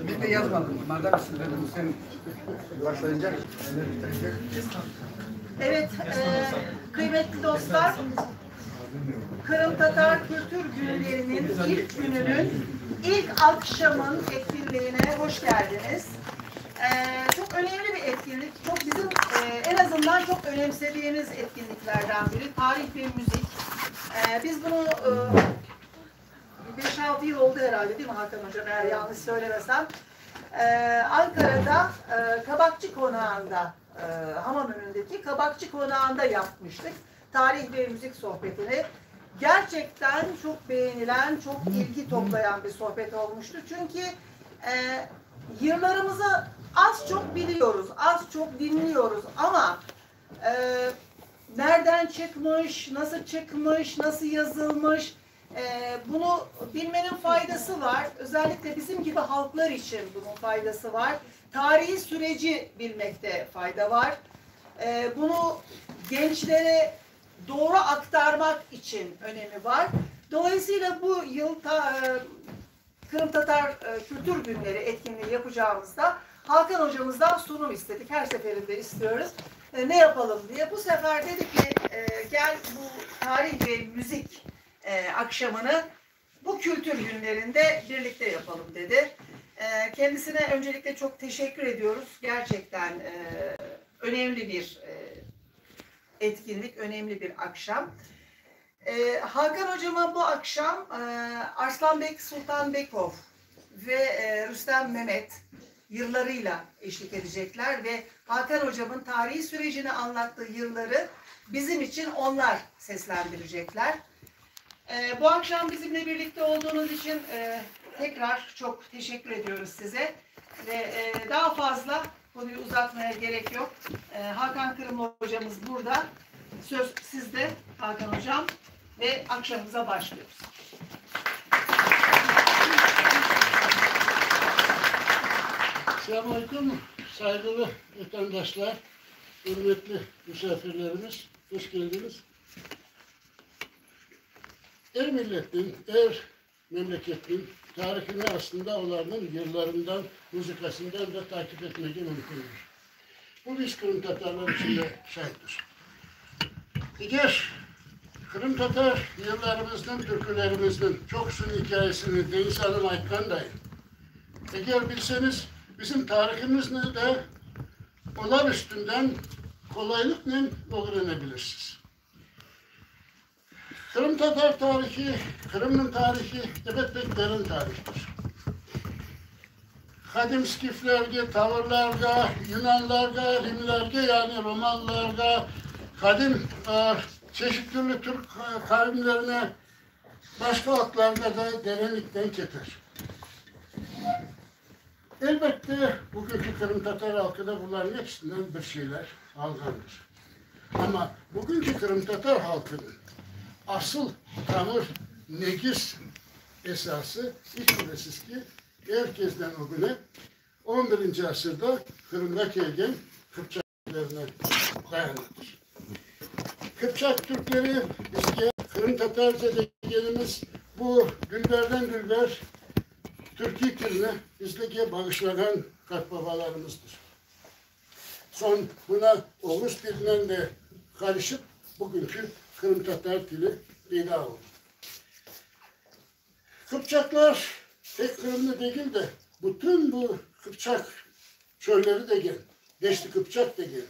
Biz de yazmadık. Madem siz dedim sen başlayacak, bitirecek. Evet, e, kıymetli dostlar, Kırım Tatar Kültür Günlerinin ilk gününün ilk akşamın etkinliğine hoş geldiniz. E, çok önemli bir etkinlik, çok bizim e, en azından çok önemsediğimiz etkinliklerden biri tarih ve müzik. E, biz bunu e, 5-6 yıl oldu herhalde değil mi Hakan Hocam eğer yanlış söylemesem. Ee, Ankara'da e, Kabakçı Konağı'nda, e, Hamamönü'ndeki Kabakçı Konağı'nda yapmıştık. Tarih ve müzik sohbetini. Gerçekten çok beğenilen, çok ilgi toplayan bir sohbet olmuştu. Çünkü e, yıllarımızı az çok biliyoruz, az çok dinliyoruz ama e, nereden çıkmış, nasıl çıkmış, nasıl yazılmış, e, bunu bilmenin faydası var. Özellikle bizim gibi halklar için bunun faydası var. Tarihi süreci bilmekte fayda var. E, bunu gençlere doğru aktarmak için önemi var. Dolayısıyla bu yıl ta, e, Kırım Tatar e, Kültür Günleri etkinliği yapacağımızda Hakan hocamızdan sunum istedik. Her seferinde istiyoruz. E, ne yapalım diye. Bu sefer dedi ki e, gel bu tarih ve müzik e, akşamını bu kültür günlerinde birlikte yapalım dedi. E, kendisine öncelikle çok teşekkür ediyoruz. Gerçekten e, önemli bir e, etkinlik, önemli bir akşam. E, Hakan hocama bu akşam e, Arslanbek Sultanbekov ve e, Rüstem Mehmet yıllarıyla eşlik edecekler ve Hakan hocamın tarihi sürecini anlattığı yılları bizim için onlar seslendirecekler. E, bu akşam bizimle birlikte olduğunuz için e, tekrar çok teşekkür ediyoruz size ve e, daha fazla konuyu uzatmaya gerek yok. E, Hakan Kırımlı hocamız burada. Söz sizde Hakan hocam ve akşamımıza başlıyoruz. Selamünaleyküm saygılı vatandaşlar, hürmetli misafirlerimiz, hoş geldiniz. Her milletin, her memleketin tarihini aslında onların yıllarından, müzikasından da takip etmek mümkündür. Bu biz Kırım Tatarlar için de şahittir. Eğer Kırım Tatar yıllarımızın, türkülerimizin çokusunun hikayesini Deniz Hanım Aytkan dayı. Eğer bilseniz bizim tarihimiz ne de onlar üstünden kolaylıkla öğrenebilirsiniz. Kırım Tatar tarihi, Kırım'ın tarihi evet pek derin tarihtir. Kadim Skiflerge, Tavırlarga, Yunanlarga, Rimlerge yani Romalılarga, kadim e, çeşitli türlü Türk e, kavimlerine başka halklarda da derinlikten keter. Elbette bugünkü Kırım Tatar halkı da bunların hepsinden bir şeyler algandır. Ama bugünkü Kırım Tatar halkının asıl tamır negiz esası hiç şüphesiz ki herkesten o güne 11. asırda Kırım'da gelgen Kıpçak Türklerine dayanıktır. Kıpçak Türkleri bizge Kırım Tatarca dediğimiz bu dülberden dülber Türkiye diline bizdeki bağışlayan babalarımızdır. Son buna Oğuz dilinden de karışıp bugünkü Kırım Tatar dili bina oldu. Kıpçaklar tek Kırımlı değil de bütün bu Kıpçak çölleri de gel. Deşti Kıpçak da gel.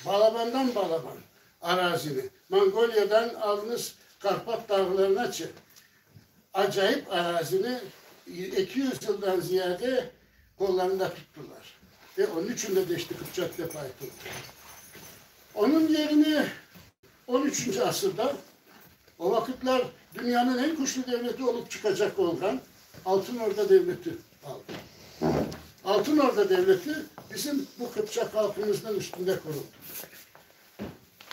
Balaban'dan Balaban arazini. Mongolia'dan alınız Karpat dağlarına çık. Acayip arazini 200 yıldan ziyade kollarında tuttular. Ve onun için de Deşti Kıpçak defa atıldı. Onun yerini 13. asırda o vakitler dünyanın en güçlü devleti olup çıkacak olan Altın Orda Devleti aldı. Altın Orda Devleti bizim bu Kıpçak halkımızın üstünde kuruldu.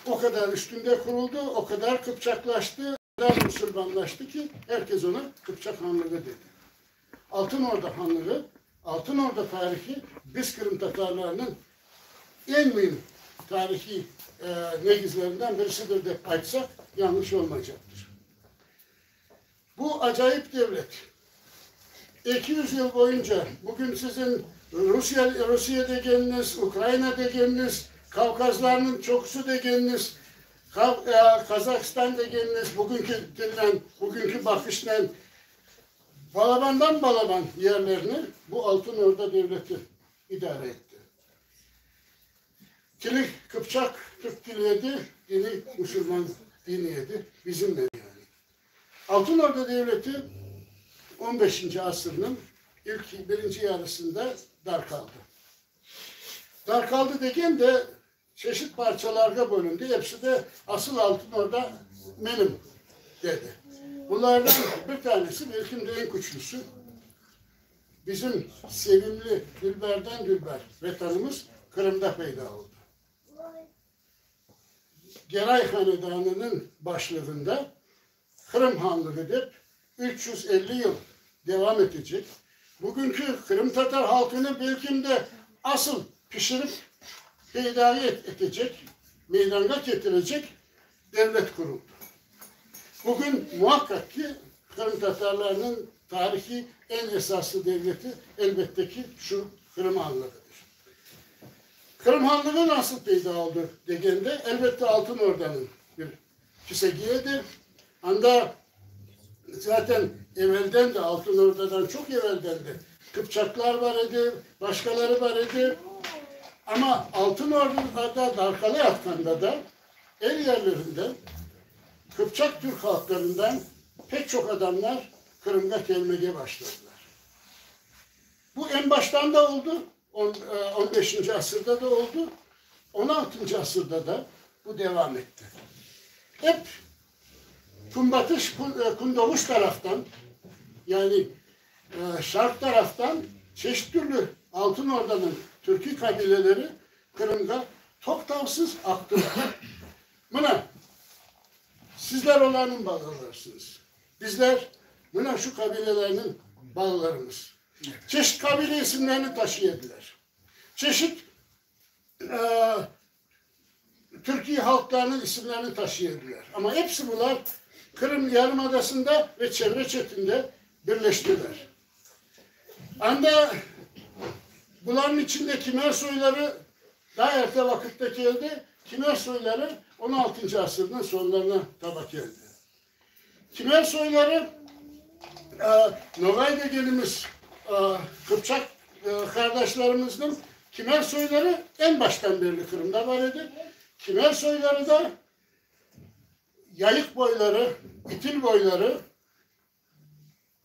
O kadar üstünde kuruldu, o kadar Kıpçaklaştı, o kadar Müslümanlaştı ki herkes ona Kıpçak Hanlığı dedi. Altın Orda Hanlığı, Altın Orda tarihi biz Kırım Tatarlarının en mühim tarihi e, negizlerinden birisidir de açsak yanlış olmayacaktır. Bu acayip devlet. 200 yıl boyunca bugün siziñ Rusiye, Rusiye degeniñiz, Ukraina degeniñiz, Kavkazlarnıñ çoqusı degeniñiz, Kazahstan degeniñiz bugünki tilnen, bugünki baqışnen balabandan balaban yerlerni bu Altın Orda devleti idare etti. Tili qıpçaq türk tili edi, dini musulman dini edi, bizimle yani. Altın Orda devleti on beşinci asırnıñ ilk birinci yarısında darqaldı. Darqaldı degen de çeşit parçalarğa bölündi, episi de asıl Altın Orda menim dedi. Bunlardan bir tanesi, belkim de eñ küçlüsi, bizim sevimli dülberden dülber Vetanımız Qırımda peyda oldı. Geray hanedanınıñ başlığında Qırım hanlığı dep 350 yıl devam etecek, bugünki qırımtatar halqını belkim de asıl pişirip peyda etecek, meydanğa ketirecek devlet quruldı. Bugün muaqqaq ki, qırımtatarlarnıñ tarihiy eñ esaslı devleti elbette ki, şu Qırım hanlığıdır. Qırım hanlığı nasıl peyda oldı degende, elbette Altın Ordanıñ bir kisegi edi. Anda zaten evelden de, Altın Ordadan çoq evelden de qıpçaqlar bar edi, başqaları bar edi. Amma Altın Ordada darqalayatqanda da er yerlerinde qıpçaq türk halqlarından pek çoq adamlar Qırımğa kelmege başladılar. Bu eñ baştan da oldı, on beşinci asırda da oldı, on altıncı asırda da bu devam etti. Ep künbatış, kündoğuş taraftan, yani şarq taraftan çeşit türlü Altın Ordanıñ türkiy qabileleri Qırımğa toqtavsız aqtılar. Mına, sizler olarnıñ balalarısıñız. Bizler mına şu qabilelerniñ balalarımız. Çeşit qabile isimlerini taşıy ediler. Çeşit türkiy halqlarnıñ isimlerini taşıy ediler. Amma episi bular Qırım yarımadasında ve çevre-çetinde birleştiler. Anda bularnıñ içinde kimer soyları daa erte vaqıtta keldi, kimer soyları on altıncı asırnıñ soñlarına taba keldi. Kimer soyları Noğay degenimiz qıpçaq qardaşlarımıznıñ kimer soyları eñ baştan berli Qırımda bar edi, kimer soyları da Yayıq boyları, İtil boyları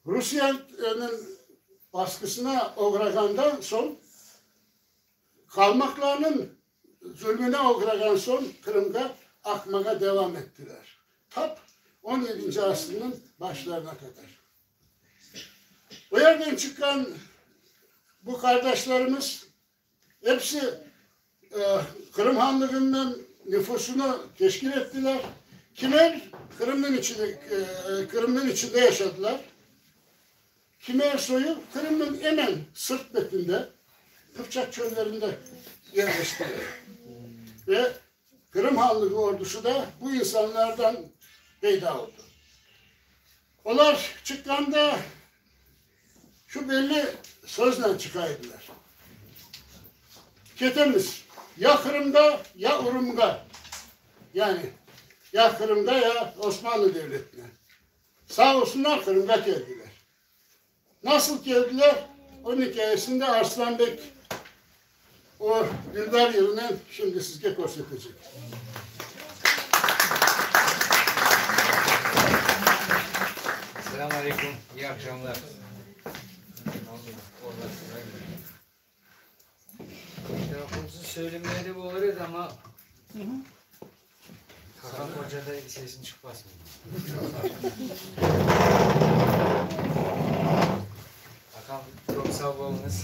Rusiyeniñ basqısına oğrağandan soñ, qalmaqlarnıñ zulmüne oğrağan soñ Qırımğa aqmağa devam ettiler, tap on yedinci asırnıñ başlarına qadar. O yerden çıqqan bu qardaşlarımız Episi Qırım Hanlığınıñ nüfusını teşkil ettiler. Kimer Qırımnıñ içinde, Qırımnıñ içinde yaşadılar. Kimer soyu Qırımnıñ emen sırt betinde, Qıpçaq çöllerinde yerleştiler. Ve Qırım Hanlığı ordusı da bu insanlardan peyda oldı. Olar çıqqanda Şu belli söznen çıqa ediler, Ketemiz ya Qırımda, ya Urumğa, yani ya Qırımda, ya Osmanlı devletine. Sağ olsunlar, Qırımğa keldiler. Nasıl keldiler, onıñ ikâyesini de Arslanbek o dülber yırınen şimdi sizge körsetecek. Selâm aleyküm, iyi aqşamlar. Telefonsiz söylemeye de olur edi ama Hakan Hoca da sesin çıqmasın. Hakan çok sağ oluñız.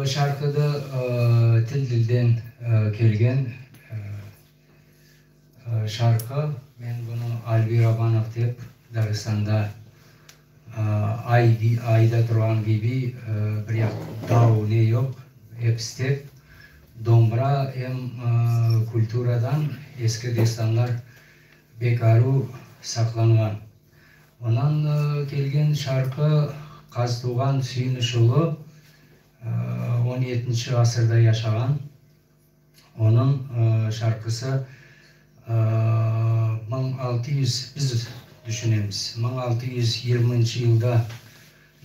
şarqı da til dilden kelgen şarqı. Men bunı Alvi Rabanov dep Dağıstanda ay ayda turğan kibi bir yaq dağ ne yoq, ep step, dombra em kulturadan eski destanlar bek aru saqlanğan. Ondan kelgen şarqı Qaztuvğan Süyünüşulı on yetinci asırda yaşağan. Onıñ şarqısı 1600, biz düşünemiz, 1620 yılda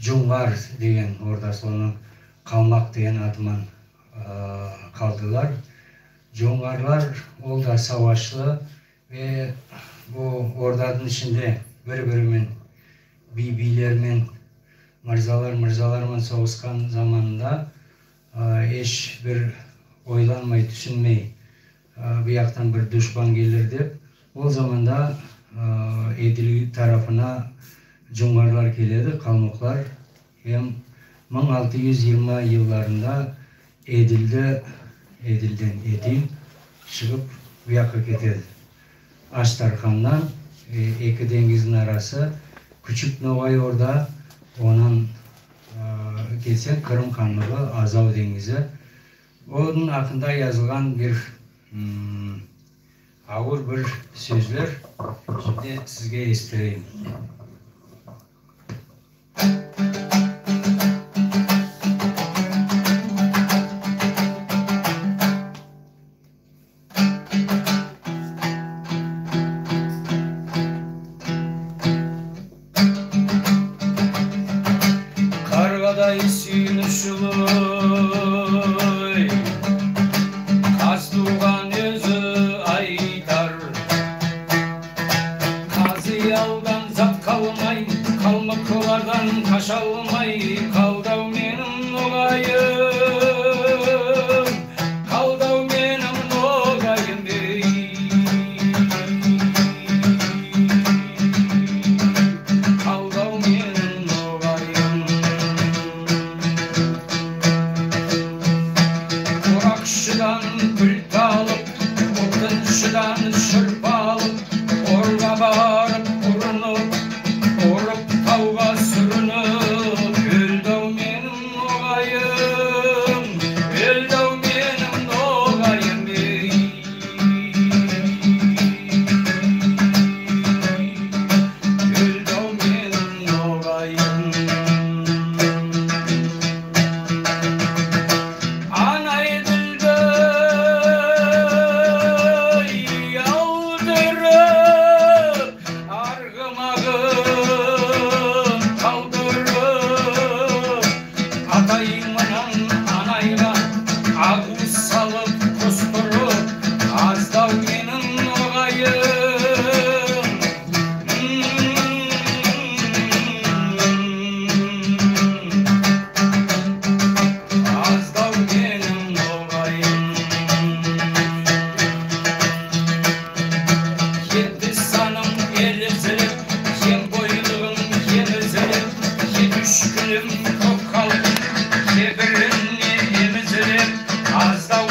Cunğar degen ordası, onıñ Qalmaq degen adıman qaldılar. Cunğarlar ol da savaşlı ve bu ordanıñ içinde bir-birimen, biy-biylermen, mırzalar mırzalarman soğusqan zamanında Eş bir oylanmay, tüşünmey, bu yaqtan bir duşman kelir dep, o zamanda Edil tarafına cunğarlar keledi, qalmıqlar, em 1620 yıllarında Edilde, Edilden, Edil, çıqıp bu yaqqa ketedi. Aştarhandan, eki deñizniñ arası, Küçük Noğay Orda, onıñ Ketseñ Qırım hanlığı, Azav deñizi. Onıñ aqqında yazılğan bir ağır bir sözler şimdi sizge esittireyim. Qarğaday süyünüşülıy, Qaztuvğan özü aytar. Qazıyaldan zat qalmay, Qalmıqlardan qaşalmay, Qaldı-av menim noğayım, Qaldı-av menim noğayım, ey. Qaldı-av menim noğayım. Oraqşıdan pilte alıp, Otunşıdan şırpı alıp, Orğa barıp urunıp, Urıp tavğa sürünip, Öldi-av menim noğayım, Öldi-av menim noğayım, ey. Öldi-av menim noğayım. Ana Edildi yaldırıp, Arğımağın qaldırıp, Atay mınan anayğa Ağu salıp qustırıp, Azdav menim noğayım. Azdav menim noğayım. Yedi sanım elizilip, Em boylığım emizilip, Ye düşkünim toq qaldım, Ye birine emizilip, Azdav.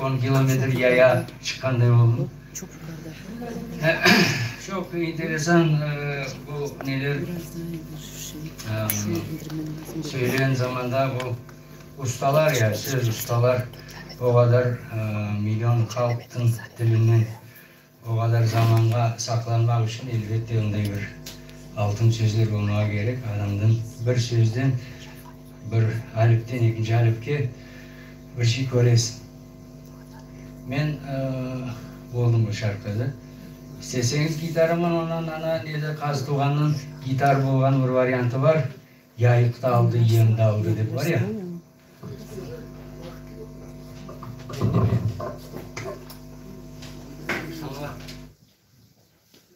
On kilometr yaya çıqqanday oldım. Çoq enteresan bu neler söyleyen zamanda bu ustalar ya, söz ustalar o qadar million halqtıñ tilinen o qadar zamanğa saqlanmaq içün elbette onday bir altın sözler olmağa kerek. Adamnıñ bir sözden bir alipten ekinci alipke bir şey köresiñ. Men boldım bu şarqıda. İsteseñiz gitaramın ondan ana nede Qaztuvğannıñ gitar bolğan bir variantı bar, Yayıq da aldı, yem de aldı dep bar ya.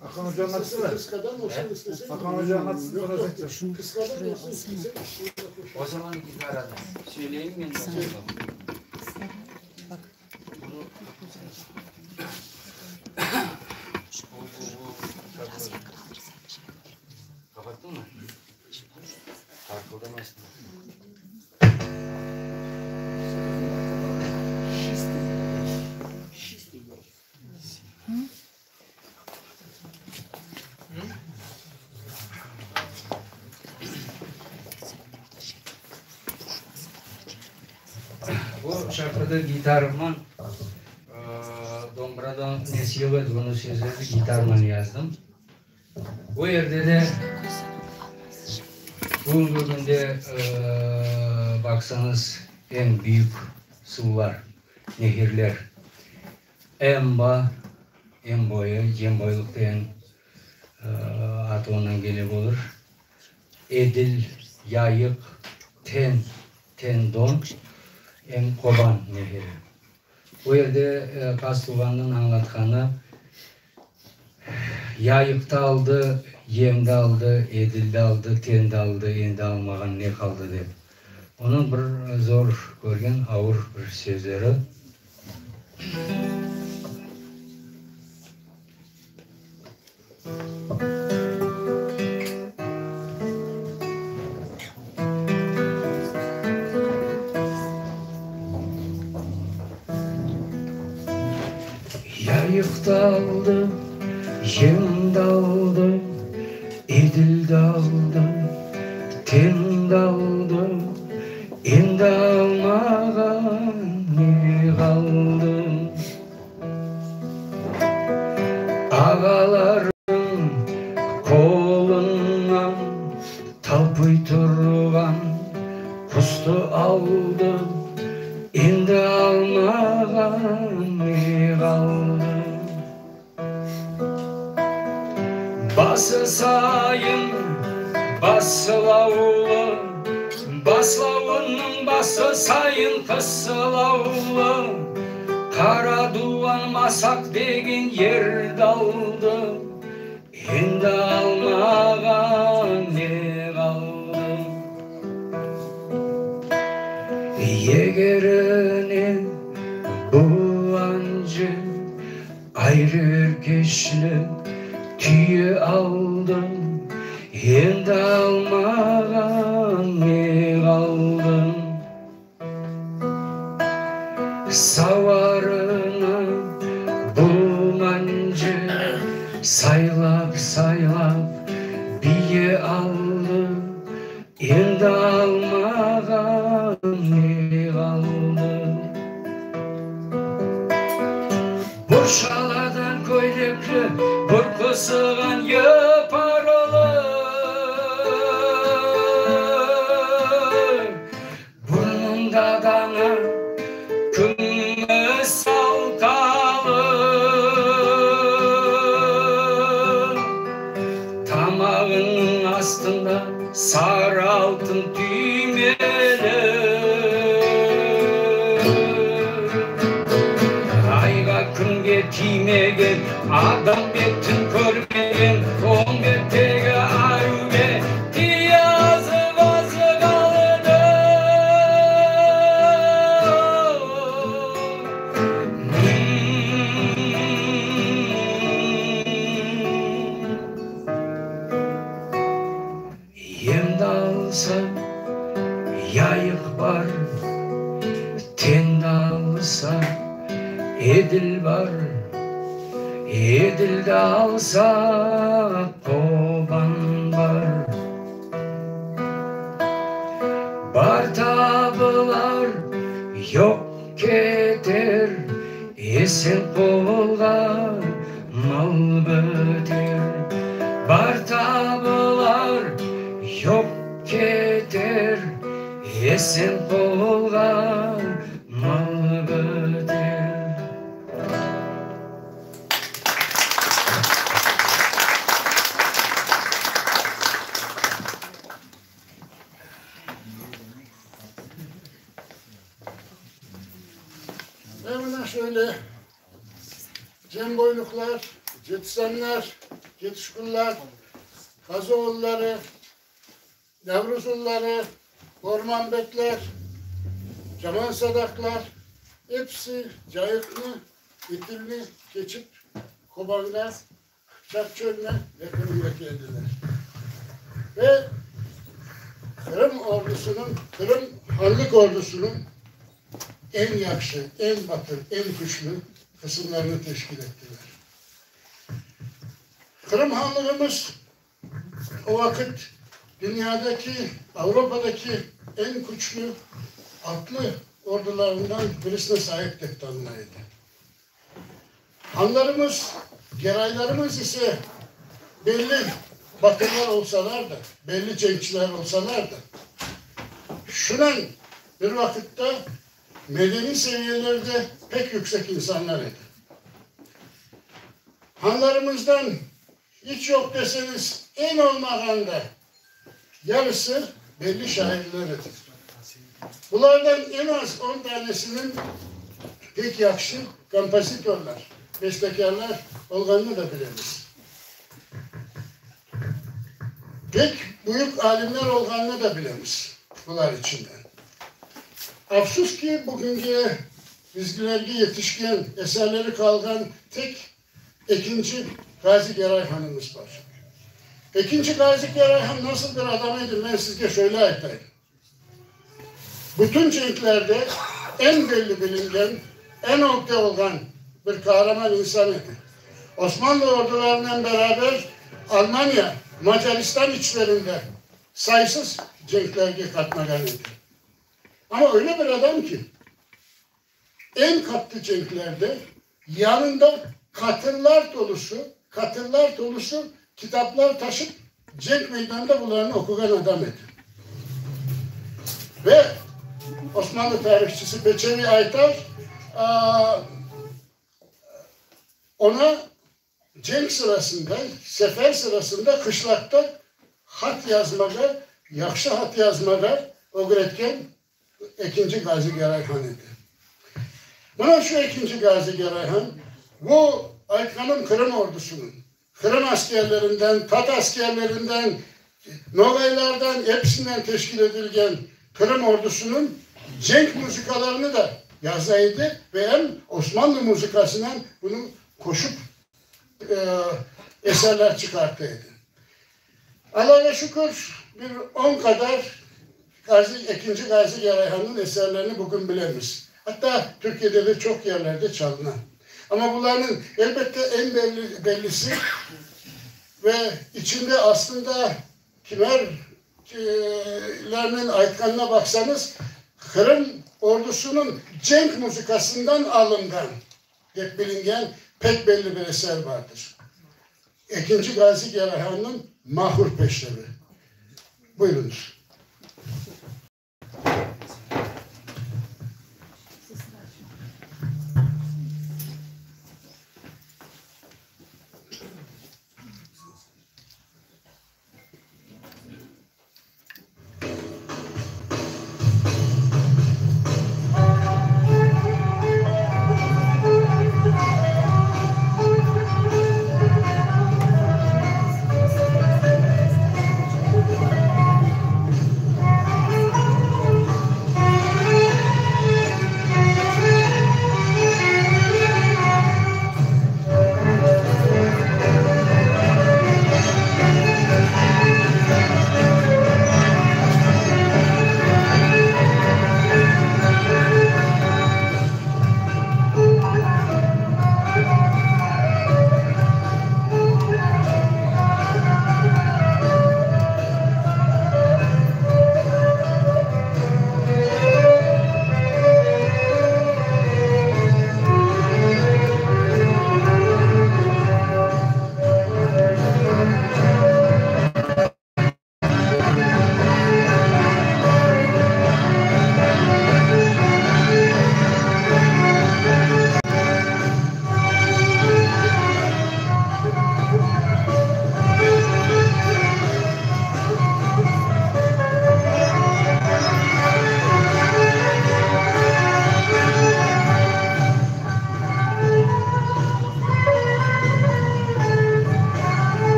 Hakan Hoca anlatsın mı? Hakan Hoca anlatsın O zaman gitarada söyleyeyim men. Qapattın mı? Qarqıldamasın. Bu şarkıda gitarman dombradan nesi yoq edi, bunı sözleri gitarman yazdım. Bu yerde de bugünki künde baqsañız eñ büyük suvlar, nehirler Emba, em boyu, Cemboyluq degen atı ondan kele olur, Edil, Yayıq, Ten, Tendon, em Qoban nehiri. Bu yerde Qaztuvannıñ añlatqanı, Yayıq da aldı, yem de aldı, Edil de aldı, Ten de aldı, endi almağan ne qaldı dep. Onıñ bir zor körgen avur bir sözleri. Yayıq da aldı, yem de aldı, Edil de aldı, Ten de aldı, Endi almağan ne qaldı? Ağalarnıñ qolundan talpıy turğan qustı aldı, Endi almağan ne qaldı? Bası sayın basılavlı, Baslavınıñ bası sayın qısılavlı, Qara duvan Masaq degen yerdi aldı, Endi almağan ne qaldı? Egerine buvancı Ayrı erkeşli tüye aldım, Endi almağan ne qaldı? Savarına bulğancı Saylap-saylap biye aldım, Endi almağan ne qaldı? Burşaladan köylekli, burqusığan yıparılı, Burnunda dana kümüs alqalı, Tamağınıñ astında sarı altın tüymeli. Ayğa künge tiymegen, adam betin körmegen, on bettegi aruv beti azıq azıq aldı. Endi alsa yayıq bar, tendi alsa. Edil bar, Edildi alsaq Qoban bar. Bar tabılar, yoq keter, Esen qolğa mal biter. Bar tabılar, yoq keter, Esen qolğa mal biter. Ve mına şöyle Cemboyluklar, Cetisanlar, Cetişkullar, Qazoğulları, Navruzulları, Ormanbetler, Caman Sadaqlar, episi Cayıqnı, İtilni keçip Kobanğa, Qıpçaq çölüne ve Qırımğa keldiler. Ve Qırım ordusınıñ, Qırım hanlıq ordusınıñ eñ yahşı, eñ batır, eñ küçlü qısımlarını teşkil ettiler. Qırım hanlığımız O vaqıt dünyadaki, Avropadaki eñ küçlü atlı ordularından birisine saip dep tanına edi. Hanlarımız, geraylarımız ise belli batırlar olsalar da, belli cenkçiler olsalar da, şunen bir vaqıtta medeniy seviyeleri de pek yüksek insanlar edi. Hanlarımızdan İç yoq deseñiz, eñ olmağanda yarısı belli şairler edi. Bulardan eñ az on tanesiniñ pek yahşı kompozitorlar, bestekârlar olğanını da bilemiz. Pek büyük alimler olğanını da bilemiz bular içinden. Afsus ki, bugünge bizgilerge yetişken, eserleri qalğan tek Ekinci Gazi Geray hanımız bar. Ekinci Gazi Geray han nasıl bir adam edi, men sizge şöyle aytayım. Bütün cenklerde eñ belli bilingen, eñ ögde olğan bir qahraman insan edi. Osmanlı ordularınen beraber Almaniya, Macaristan içlerinde saysız cenklerge qatnağan edi. Amma öyle bir adam ki, Eñ qattı cenklerde yanında qatırlar tolusu, qatırlar tolusu kitaplar taşıp, cenk meydanında bularnı oquğan adam edi. Ve Osmanlı tarihçısı Peçevi aytar, oña Cenk sırasında, sefer sırasında qışlaqta hat yazmağa, yahşı hat yazmağa ögretken Ekinci Gazi Geray Han edi. Mına şu Ekinci Gazi Geray Han, bu aytqanım Qırım ordusınıñ, Qırım askerlerinden, tat askerlerinden, noğaylardan, episinden teşkil etilgen Qırım ordusınıñ cenk muzıkalarını da yaza edi ve em Osmanlı muzıkasınen bunı qoşup eserler çıqarta edi. Allağa şükür, bir on qadar Gazi, Ekinci Gazi Gerayhannıñ eserlerini bugün bilemiz. Atta Türkiyede de çoq yerlerde çalına. Amma bularnıñ, elbette, eñ belli, bellisi ve içinde aslında kimerlerniñ aytqanına baqsañız, Qırım ordusınıñ cenk muzıkasından alınğan dep bilingen pek belli bir eser bardır. Ekinci Gazi Gerayhannıñ Mahur peşrevi. Buyurıñız.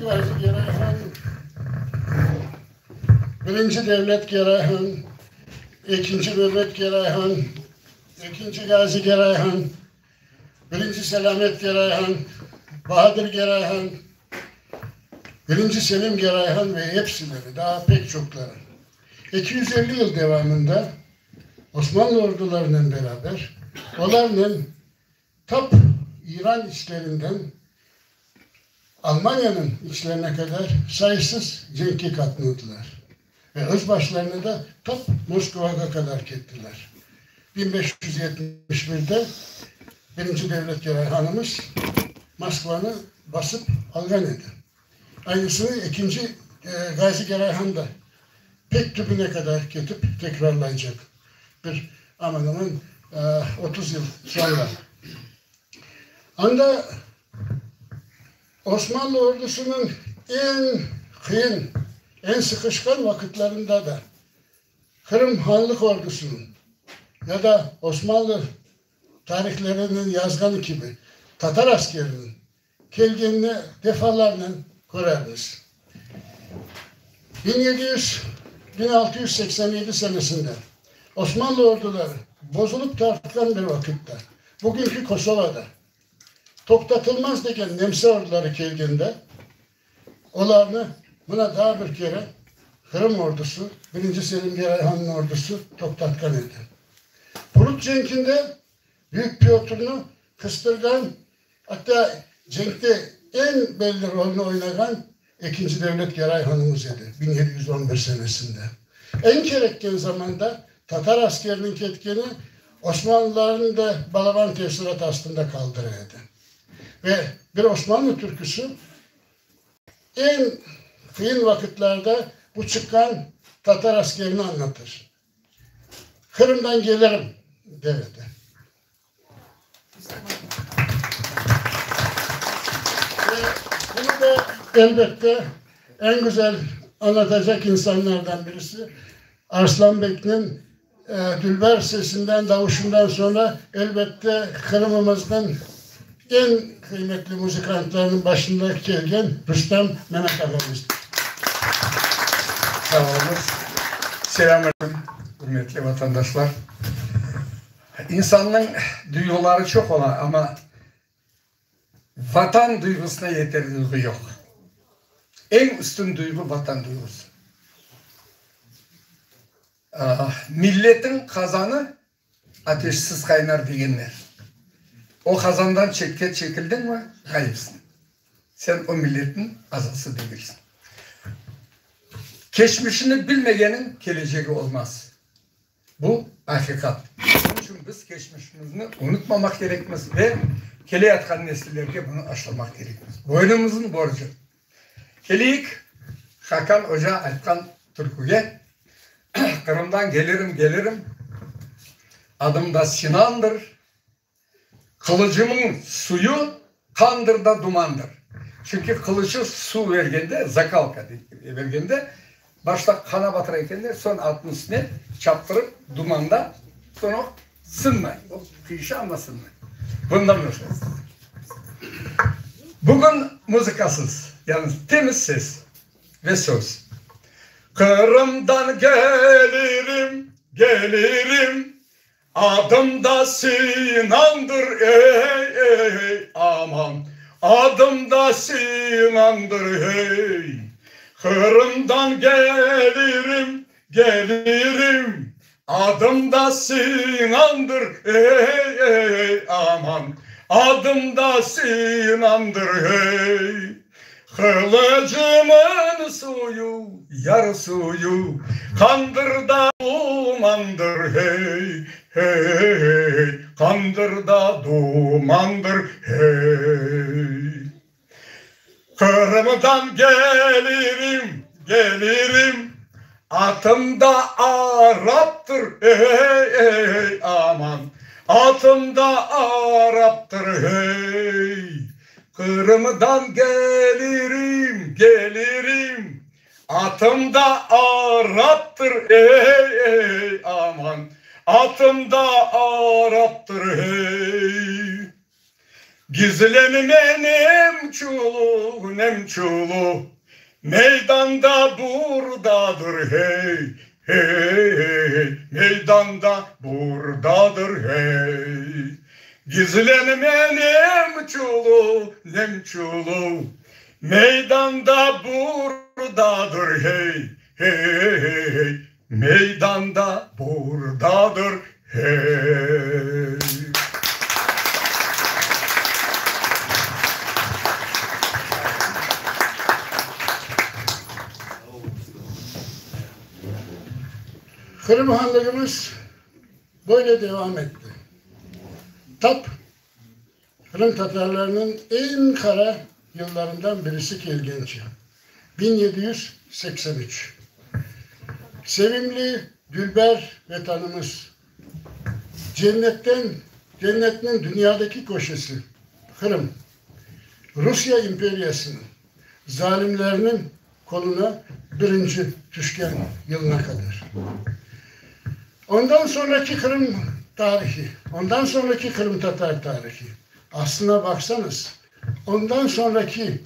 Gazi Geray Han, Birinci Devlet Geray Han, Ekinci Mehmet Geray Han, Ekinci Gazi Geray Han, Birinci Selamet Geray Han, Bahadır Geray Han, Birinci Selim Geray Han ve hepsileri, daha pek çoqları. 250 yıl devamında Osmanlı ordularınen beraber olarnen tap İran içlerinden Almanyanıñ içlerine qadar sayısız cenkke qatnadılar ve öz başlarına da tap Moskvağa qadar kettiler. 1571-de Birinci Devlet Geray hanımız Moskvanı basıp alğan edi. Aynısını ekinci Gazi Geray han da pek tübüne qadar ketip tekrarlaycaq. Bir aman-aman 30 yıl soñra. Anda Osmanlı ordusınıñ eñ qıyın, eñ sıqışqan vaqıtlarında da Qırım Hanlıq ordusınıñ ya da Osmanlı tarihleriniñ yazğanı kibi tatar askeriniñ kelgenini defalarnen körermiz. 1700, 1687 senesinde Osmanlı orduları bozulıp tartqan bir vaqıtta, bugünki Kosovada toqtatılmaz degen nemse orduları kelgende, olarnı mına daa bir kere Qırım ordusı, Birinci Selim Geray Hannıñ ordusı toqtatqan edi. Prut cenkinde Büyük Pötrni qıstırğan, atta cenkte eñ belli rolni oynağan Ekinci Devlet Geray hanımız edi, 1711 senesinde. Eñ kerekken zamanda tatar askeriniñ ketkeni osmanlılarnı da balaban tesirat astında qaldıra edi. Ve bir osmanlı türküsi eñ qıyın vaqıtlarda bu çıqqan tatar askerini añlatır. Qırımdan kelirim, der edi. Ve bunı da, elbette, eñ güzel añlatacaq insanlardan birisi Arslan bekniñ dülber sesinden, davuşından soñra, elbette, Qırımımıznıñ eñ qıymetli muzıkantlarınıñ başında kelgen Rustam Memet ağamızdır. Sağ oluñız. Selâm aleyküm, ürmetli vatandaşlar. İnsannıñ duyğuları çoq ola, amma Vatan duyğusına yeter duyğu yoq. Eñ üstün duyğu Vatan duyğusı. Milletiñ qazanı ateşsiz qaynar degenler. O qazandan çetke çekildiñmi, ğayıpsıñ. Sen o milletniñ azası degilsiñ. Keçmişini bilmegeniñ kelecegi olmaz. Bu, aqiqat. Onıñ içün biz keçmişimizni unutmamaq kerekmiz ve keleyatqan nesillerge bunı aşlamaq kerekmiz. Boynumıznıñ borcu. Keleyik Hakan oca aytqan türküge, Qırımdan kelirim, kelirim, adım da Sinandır, Qılıcımıñ suyu qandır da dumandır. Çünki qılıçı suv bergende, zakalka bergende, başta qana batıra ekenler, soñ atnıñ üstüne çaptırıp dumanda, soñ o sınmay, o qıyışa, amma sınmay. Bundan başlaymız. Bugün muzıkasız, yalnız temiz ses ve söz. Qırımdan gelirim, gelirim, Adım da Sinandır, ey, ey, aman, Adım da Sinandır, hey. Qırımdan gelirim, gelirim, Adım da Sinandır, ey, ey, aman, Adım da Sinandır, hey. Qılıcımın suyu, yar suyu, Qandır da dumandır, hey, hey, Qandır da dumandır, hey. Qırımdan gelirim, gelirim, Atım da araptır, hey, hey, aman, Atım da araptır, hey. Qırımdan gelirim, gelirim, Atım da araptır, ey, aman, Atım da araptır, hey. Gizlenme nemçulu, nemçulu, Meydanda burdadır, hey, hey, Meydanda burdadır, hey. Gizlenme nemçulu, nemçulu, Meydanda burdadır, hey, hey, Meydanda burdadır, hey. Qırım Hanlığımız böyle devam etti. Tap Qırım Tatarlarınıñ eñ qara yıllarından birisi kelgence, 1783. Sevimli, dülber Vetanımız, cennetten, cennetniñ dünyadaki köşesi, Qırım, Rusiye imperiyasınıñ zalimleriniñ qoluna birinci tüşken yılına qadar. Ondan soñraki Qırım tarihi, ondan soñraki qırımtatar tarihi, aslına baqsañız, ondan soñraki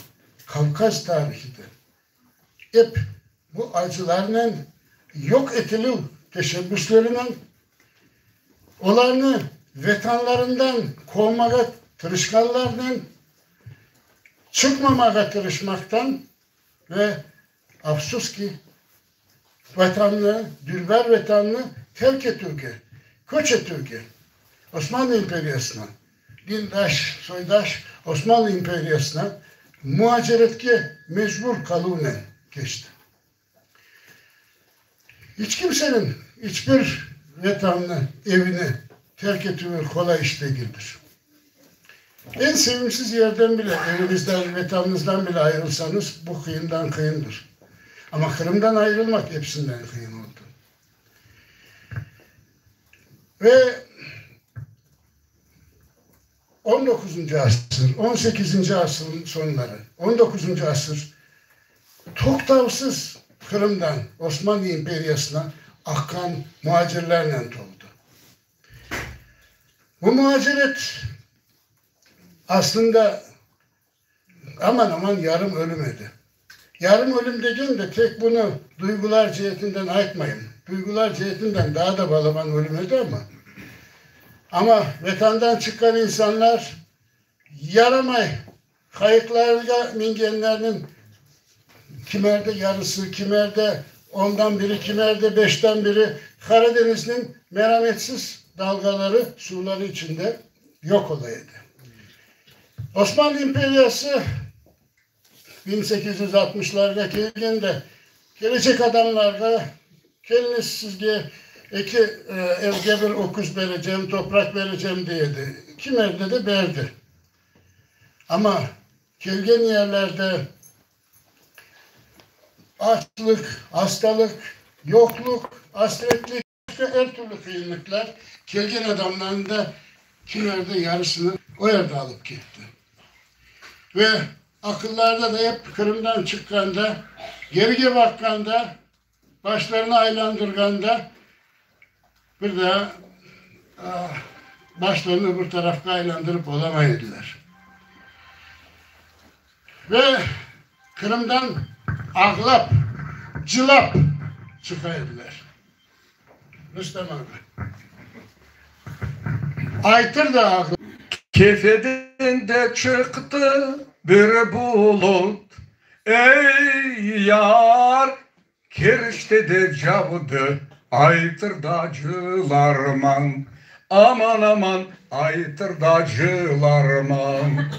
Kavkaz tarihi de ep bu acılarnen, yoq etilüv teşebbüslerinen, olarnı vetanlarından qovmağa tırışqanlarnen, çıqmamağa tırışmaqtan ve, afsus ki, Vatannı, dülber Vetannı terk etüvge, köç etüvge, Osmanlı imperiyasına, dindaş, soydaş Osmanlı imperiyasına muaceretke mecbur qaluvnen keçti. İç kimseniñ iç bir Vetannı, evini terk etüvi qolay iş degildir. Eñ sevimsiz yerden bile, eviñizden, Vetanıñızdan bile ayırılsañız, bu qıyından qıyındır. Amma Qırımdan ayırılmaq episinden qıyın oldı. Ve on doquzıncı asır, on sekizinci asırnıñ soñları, on doquzıncı asır toqtavsız Qırımdan Osmanlı imperiyasına aqqan muacirlernen toldı. Bu muaceret aslında aman-aman yarım ölüm edi. Yarım ölüm degende tek bunı duygular ceetinden aytmayım. Duygular ceetinden daa da balaban ölüm edi amma. Amma Vetandan çıqqan insanlar yaramay Qayıqlarğa mingenlerniñ kimerde yarısı, kimerde ondan biri, kimerde beşten biri Qara deñizniñ merametsiz dalğaları, suvları içinde yoq ola edi. Osmanlı imperiyası 1860-larğa kelgende kelecek adamlarğa, Keliñiz, sizge eki evge bir öküz berecem, topraq berecem, dey edi. Kimerde de berdi. Amma kelgen yerlerde açlıq, hastalıq, yoqluq, asretlik, er türlü qıyınlıqlar kelgen adamlarnıñ da kimerde yarısını o yerde alıp ketti. Ve aqıllarda da ep Qırımdan çıqqanda, gerige baqqanda, Başlarını aylandırğanda, bir daa başlarını öbür tarafqa aylandırıp olamay ediler. Ve Qırımdan ağlap, cılap çıqa ediler. Rustem ağa aytır da ağlap. Kefeden de çıqtı bir bulut, Ey, yar, Kerçte de cavdı, aytır da cılarman, Aman-aman, aytır da cılarman.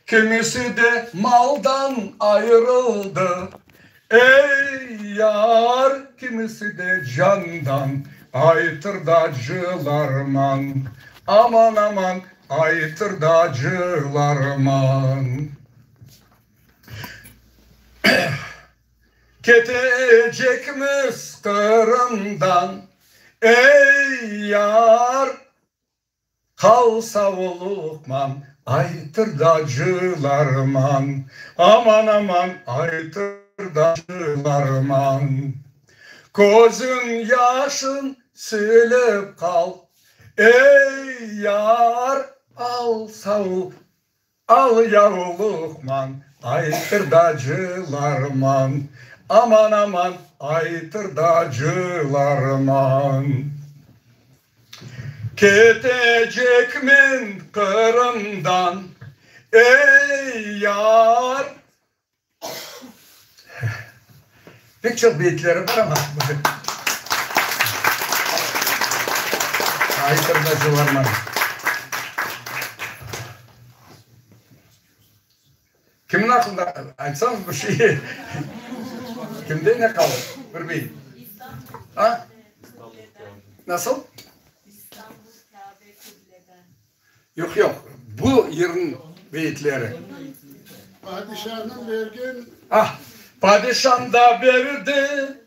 Kimisi de maldan ayırıldı, ey, yar, Kimisi de candan, aytır da cılarman, Aman-aman, aytır da cılarman. Ketecekmiz Qırımdan, ey, yar, Qal sağ oluqman, aytır da cılarman, Aman-aman, aytır da cılarman. Közüñ yaşın silip qal, ey, yar, Al sağ ol. Al yavluqman, aytırdacılarman, Aman, aman, aytırdacılarman. Ketecekmen Qırımdan, ey yar. Pek çoq beyitleri bar amma aytırdacılarman. Kimniñ aqlında aytsañız bir şey, kimde ne qalır bir beyit? A? Nasıl? Yoq, yoq, bu yırnıñ beyitleri. Padişanıñ bergen. Ah, padişam da berdi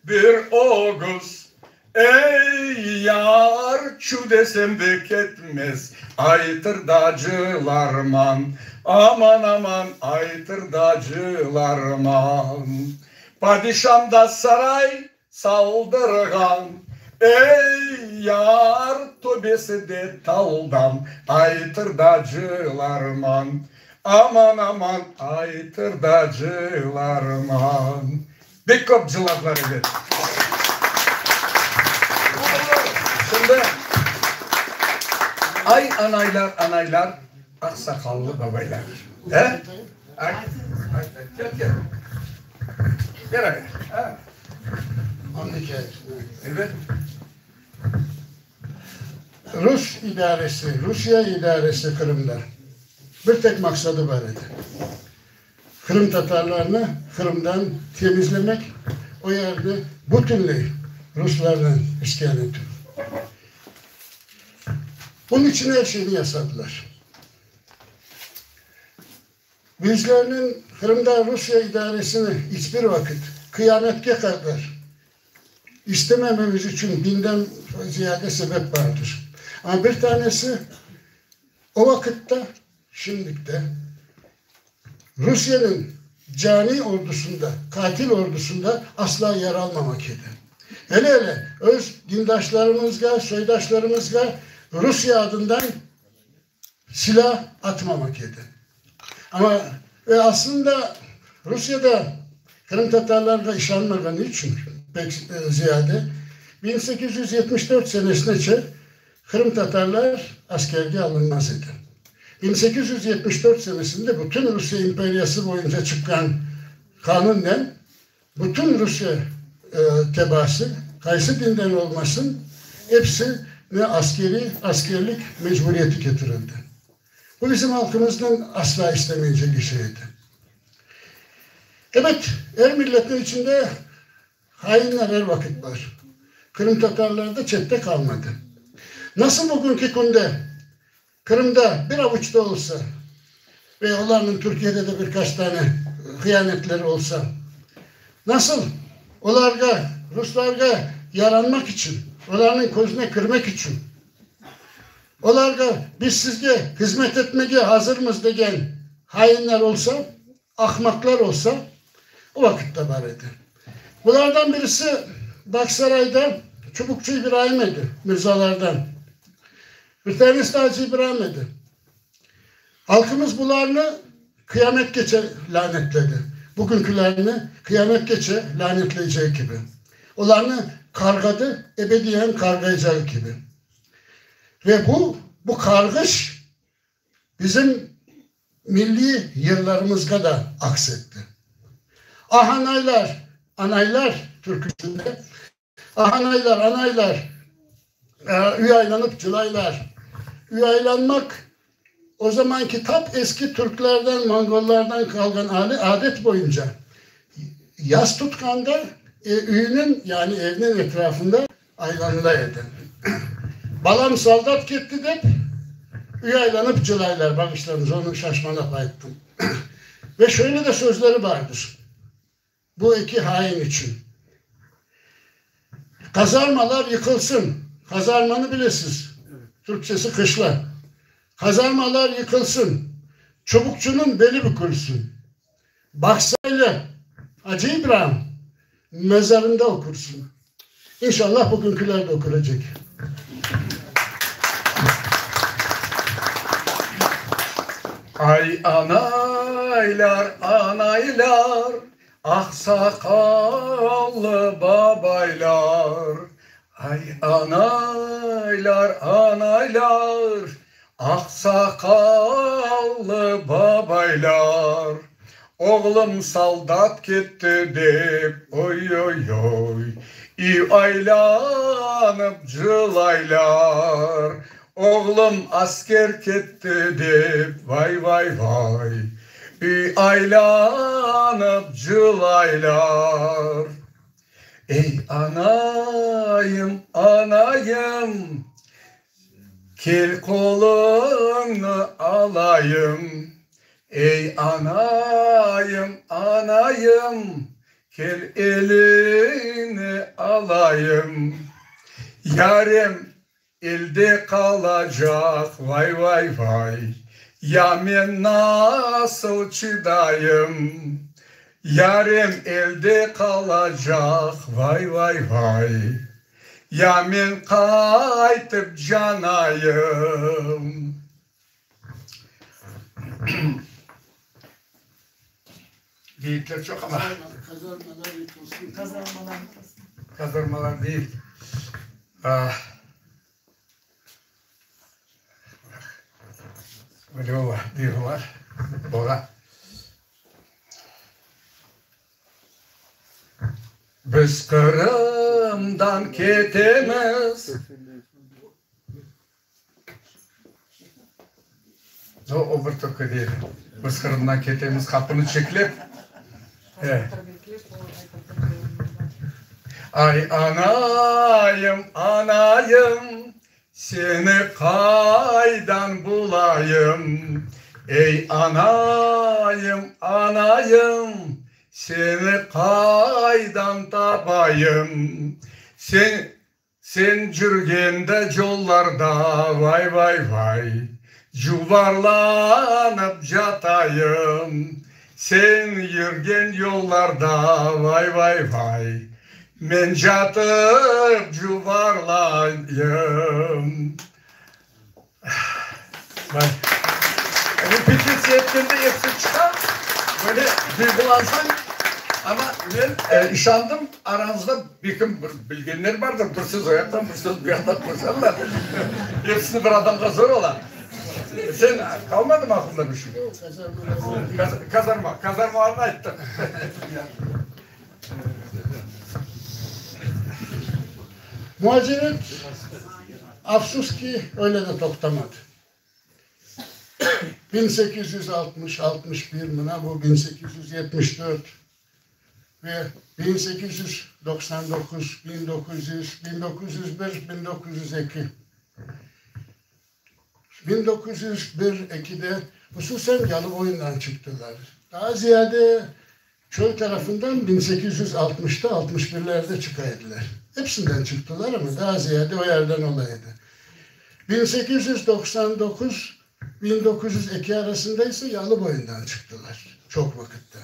bir ögüz, ey, yar, çü desem de ketmez, aytırdacılarman, aman, aman, aytırdacılarman. Padişam da saray Saldırğan, ey, yar, töbesi de taldan, aytırdacılarman, aman, aman, aytırdacılarman. Pek köp cıladılar, ebet. Şimdi, ay, anaylar, anaylar, aq saqallı babaylar. E? Ayt, ayt, ayt, kel, kel. Beraber, a? Onıñ ikâyesini. Evet. Rus idaresi, Rusiye idaresi Qırımda bir tek maqsadı bar edi, qırımtatarlarnı Qırımdan temizlemek, o yerni bütünley ruslarnen iskan etüv. Bunıñ içün er şeyni yasadılar. Bizlerniñ Qırımda Rusiye idaresini iç bir vaqıt, qıyametke qadar istemememiz içün binden ziyade sebep bardır. Amma bir tanesi, o vaqıtta, şimdik de, Rusiyeniñ caniy ordusında, qatil ordusında asla yer almamaq edi. Hele-hele öz dindaşlarımızğa, soydaşlarımızğa Rusiye adından silâ atmamaq edi. Amma ve aslında Rusiyada qırımtatarlarğa işanmağanı içün pek ziyade 1874 senesinece qırımtatarlar askerge alınmaz edi. 1874 senesinde bütün Rusiye imperiyası boyunca çıqqan qanunnen Bütün Rusiye tebaası, qaysı dinden olmasın, episi ne askeriy, askerlik mecburiyeti ketirildi. Bu bizim halqımıznıñ asla istemeycegi şey edi. Ebet, er milletniñ içinde hainler er vaqıt bar. Qırımtatarlar da çette qalmadı. Nasıl bugünki künde Qırımda bir avuç da olsa ve olarnıñ Türkiyede de bir qaç tane hıyanetleri olsa, nasıl olarğa, ruslarğa yaranmaq içün, olarnıñ közüne kirmek içün, olarğa biz sizge hızmet etmege azırmız degen hainler olsa, ahmaqlar olsa, o vaqıt da bar edi. Bulardan birisi Bağsarayda Çubukçu İbraim edi, mirzalardan. Bir tanesi de Acı İbraim edi. Halqımız bularnı qıyametkeçe lânetledi. Bugünkülerni qıyametkeçe lânetleycegi kibi. Olarnı qarğadı, ebediyen qarğaycağı kibi. Ve bu, bu qarğış bizim milliy yırlarımızğa da aks etti. Ah anaylar, anaylar türküsinde Ah anaylar, anaylar, üyaylanıp cılaylar. Üyaylanmaq o zamanki tap eski türklerden, mongollardan qalğan adet boyunca yas tutqanda üyniñ, yani evniñ etrafında aylanıla edi. Balam soldat ketti dep, üyaylanıp cılaylar, bağışlañız, onı şaşmalap ayttım. Ve şöyle de sözleri bardır. Bu eki hain içün. Kazarmalar yıqılsın. Kazarmanı bilesiz, türkçesi qışla. Kazarmalar yıqılsın. Çubukçunıñ beli bükülsin. Bağsaylı Acı İbrahim mezarında okursun. İnşallah bugünküler de okurecek. Ay anaylar, anaylar, Aq saqallı babaylar. Ay anaylar, anaylar, Aq saqallı babaylar. Oğlum soldat ketti dep, oy-oy-oy, Üy aylanıp cılaylar. Oğlum asker ketti dep, vay-vay-vay, Üy aylanıp cılaylar. Ey, anayım, anayım, Kel qoluñnı alayım. Ey, anayım, anayım, Kel eliñni alayım. Yarem Elde qalacaq, vay-vay-vay, Ya men nasıl çıdayım? Yarem elde qalacaq, vay-vay-vay, Ya men qaytıp canayım? Beyitler çoq amma. Kazarmalar yıqılsın. Kazarmalar yıqılsın. Kazarmalar değil. Öyle ola, duyğular ola. Biz Qırımdan ketemiz. No, o bir türkü değil. Biz Qırımdan ketemiz qapını çeklep. E. Ay, anayım, anayım, seni qaydan bulayım? Ey, anayım, anayım, seni qaydan tabayım? Sen Sen cürgende collarda, vay-vay-vay, Cuvarlanıp catayım. Sen yürgen yollarda, vay-vay-vay, Men catıp cuvarlayım. Vay. Repetitsiya etkende episi çıqa, böyle duyğulansañ, amma men işandım, aranızda belkim bir bilgenler bardır, bir söz o yaqtan, bir söz bu yaqtan qoşarlar. Episini bir adamğa zor ola. Sen qalmadımı aqlıñda bir şey? Kazarma, kazarmalarnı ayttıq. Muaceret, afsus ki, öyle de toqtamadı. 1860, 61, mına bu 1874 ve 1899, 1900, 1901, 1902. 1901, ekide hususen Yalıboyundan çıqtılar. Daa ziyade çöl tarafından 1860-ta, 61-lerde çıqa ediler. Episinden çıqtılar, amma daa ziyade o yerden ola edi. 1899, 1902 arasında ise Yalıboyundan çıqtılar çoq vaqıtta.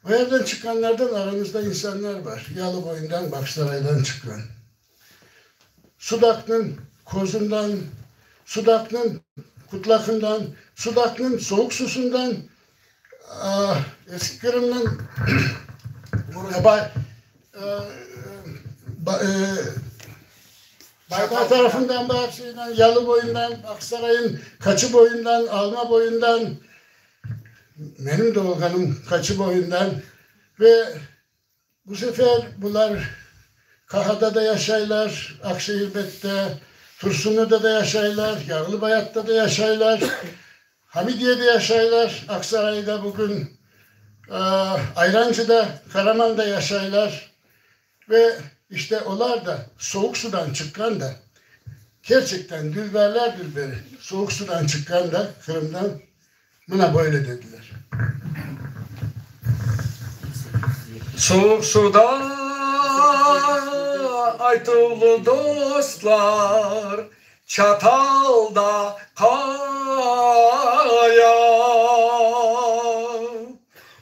O yerden çıqqanlardan aramızda insanlar bar, Yalıboyundan, Bağçasaraydan çıqqan. Sudaqnıñ Kozundan, Sudaqnıñ Qutlaqından, Sudaqnıñ Soğuq Susundan, Eski Qırımnıñ Baybay tarafından bar, şeyden, Yalıboyundan, Aqsaray'ın Qaçı boyundan, Alma boyundan, menim doğulğanım Qaçı boyundan ve Bu sefer bular Kahada da yaşaylar, Akşehirbette, Tursunluda da yaşaylar, Yağlıbayatta da yaşaylar, Hamidiyede yaşaylar, Aksarayda bugün, Ayrancıda, Karamanda yaşaylar. Ve işte olar da soğuk sudan çıqqan da, kerçekten dülberler dülberi, soğuk sudan çıqqan da Qırımdan Mına böyle dediler. Suvuq suda aytuvlı dostlar, Çatalda qaya.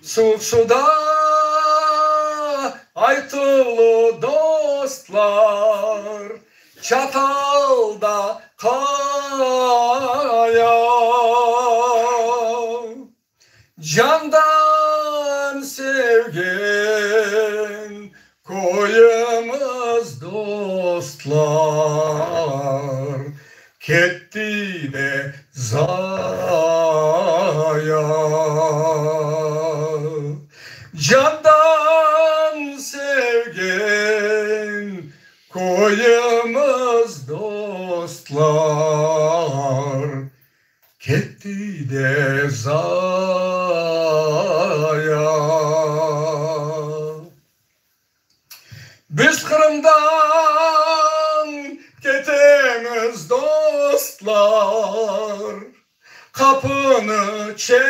Suvuq suda aytuvlı dostlar, Çatalda qaya. Candan sevgen köyümiz dostlar, ketti de zaya. Candan sevgen köyümiz dostlar, Ketti de zaya. Biz Qırımdan ketemiz, dostlar, Qapını çeklep.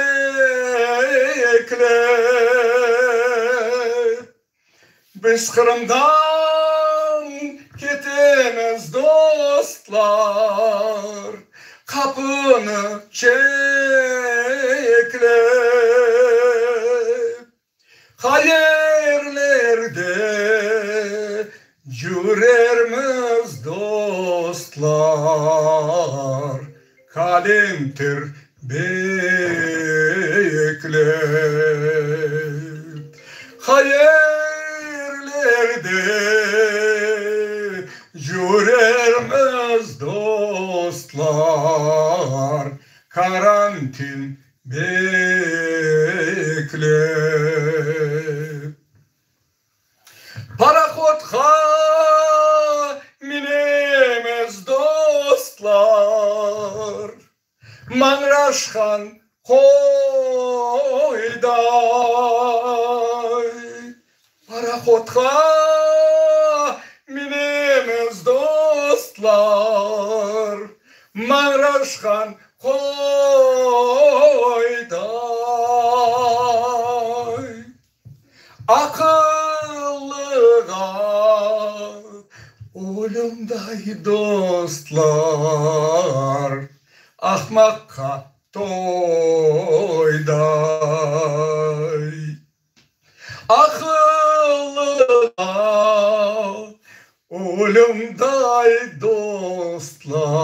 Biz Qırımdan ketemiz, dostlar, Qapını çeklep. Qayerlerde cürermiz, dostlar, Kalentir beklep. Qayerlerde cürermiz, dostlar, Karantin beklep. Parohodqa minemiz, dostlar, Mañraşqan qoyday. Parohodqa minemiz, dostlar, Mañraşqan qoyday. Aqıllığa ölümday dostlar, Ahmaqqa toyday. Aqıllığa ölümday dostlar,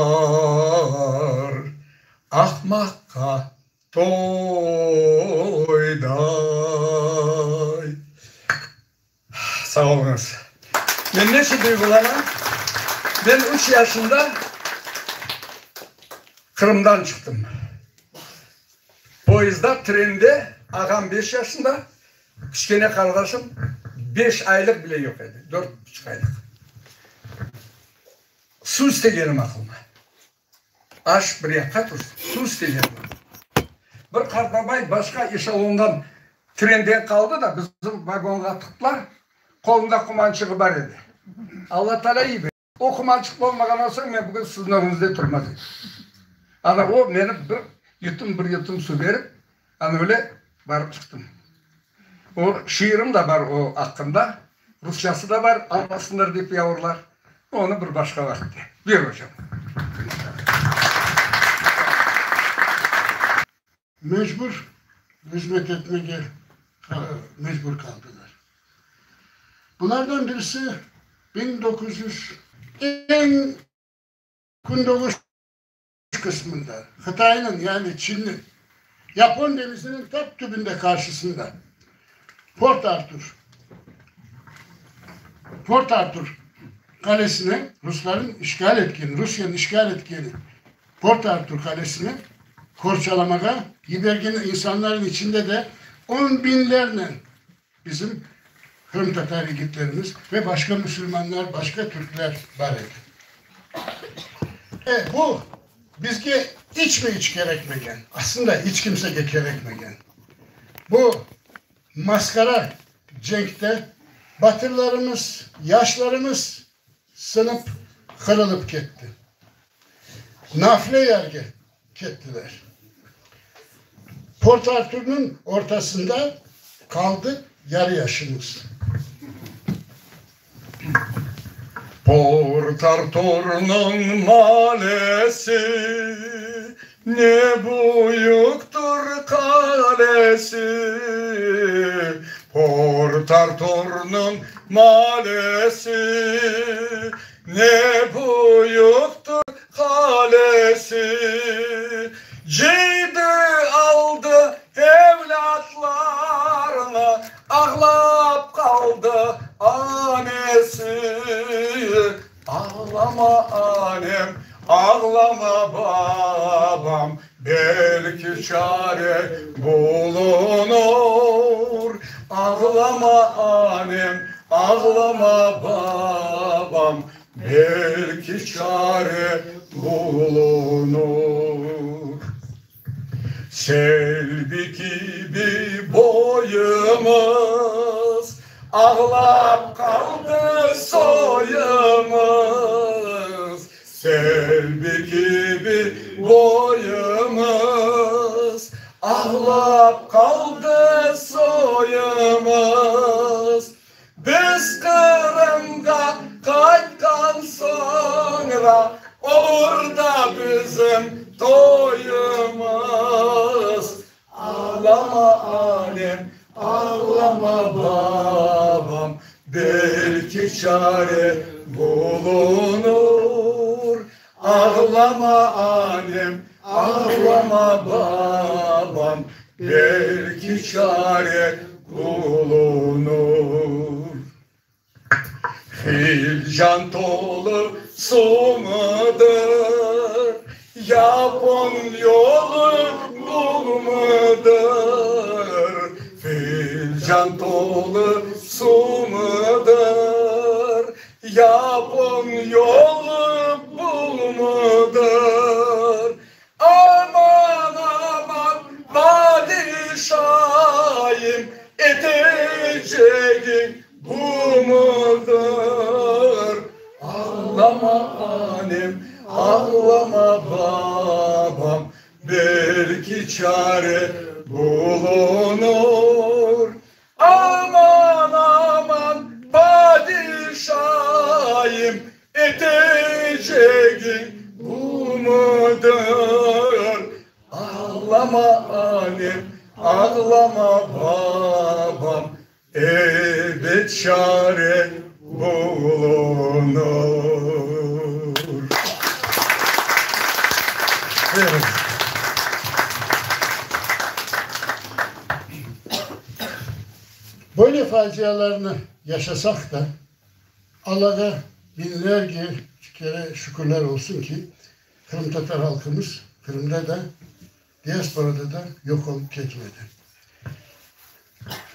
Ahmaqqa Toyday. Sağ oluñız. Men neçe duyğulanam? Men üç yaşında Qırımdan çıqtım. Poyezdda, trende, ağam beş yaşında, kiçkene qardaşım beş aylıq bile yoq edi, dört buçuq aylıq. Suv istegenim aqılma. Aş bir yaqqa tursın, suv istegenler. Bir qartbabay başqa eşelondan, trenden qaldı da, bizim vagonğa tıqtılar, qolunda qumançığı bar edi. Alla Taalâ iyi bile, o qumançıq bolmağandan soñ men bugün siziñ ögüñizde turmaz edim. Ana o meni bir yutum, bir yutum suv berip, ana öyle barıp çıqtım. O şiirim da bar o aqqında, rusçası da bar, almasınlar dep yavurlar. Onı bir başqa vaqıtte. Buyur, ocam. Mecbur hızmet etmege mecbur qaldılar. Bulardan birisi 1900 eñ kündoğuş qısmında, Hıtaynıñ, yani Çinniñ, Yapon deñiziniñ tap tübünde qarşısında, Port Artur, Port Artur qalesini rusların işğal etkeni, Rusiyeniñ işğal etkeni Port Artur qalesini qorçalamağa yibergen insanların içinde de on biñlernen bizim qırımtatar yigitlerimiz ve başqa musulmanlar, başqa türkler bar edi. E, bu bizge iç mi iç kerekmegen, aslında iç kimsege kerekmegen. Bu masqara cenkte batırlarımız, yaşlarımız sınıp, qırılıp ketti. Nafile yerge kettiler. Port Arturnıñ ortasında qaldı yarı yaşımız. Port Arturnıñ malesi, Ne büyüktir qalesi. Port Arturnıñ malesi, Ne büyüktir qalesi. Cıydı aldı evlâdını. Ağlap qaldı anesi. Ağlama anem, ağlama babam, Belki çare bulunur. Ağlama anem, ağlama babam, Belki çare bulunur. Selbi kibi boyumız, Ağlap qaldı soyumız. Selbi kibi boyumız, Ağlap qaldı soyumız. Biz Qırımğa qaytqan soñra olur da bizim toyumız. Ağlama anem, ağlama babam, belki çare bulunur. Ağlama anem, ağlama babam, belki çare bulunur. Filcan tolu su mudır, Yapon yolu bu mudır? Filcan tolu su mudır, Yapon yolu bu mudır? Aman, aman, padişahim, eteceğin bu mudır? Ağlama anem, ağlama babam, belki çare bulunur. Aman, aman, padişahim, eteceğin bu mudır? Ağlama anem, ağlama babam, elbet çare bulunur. Buyurun. Böyle facialarnı yaşasaq da, Allağa biñlerce kere şükürler olsun ki, qırımtatar halqımız Qırımda da, diasporada da yoq olıp ketmedi.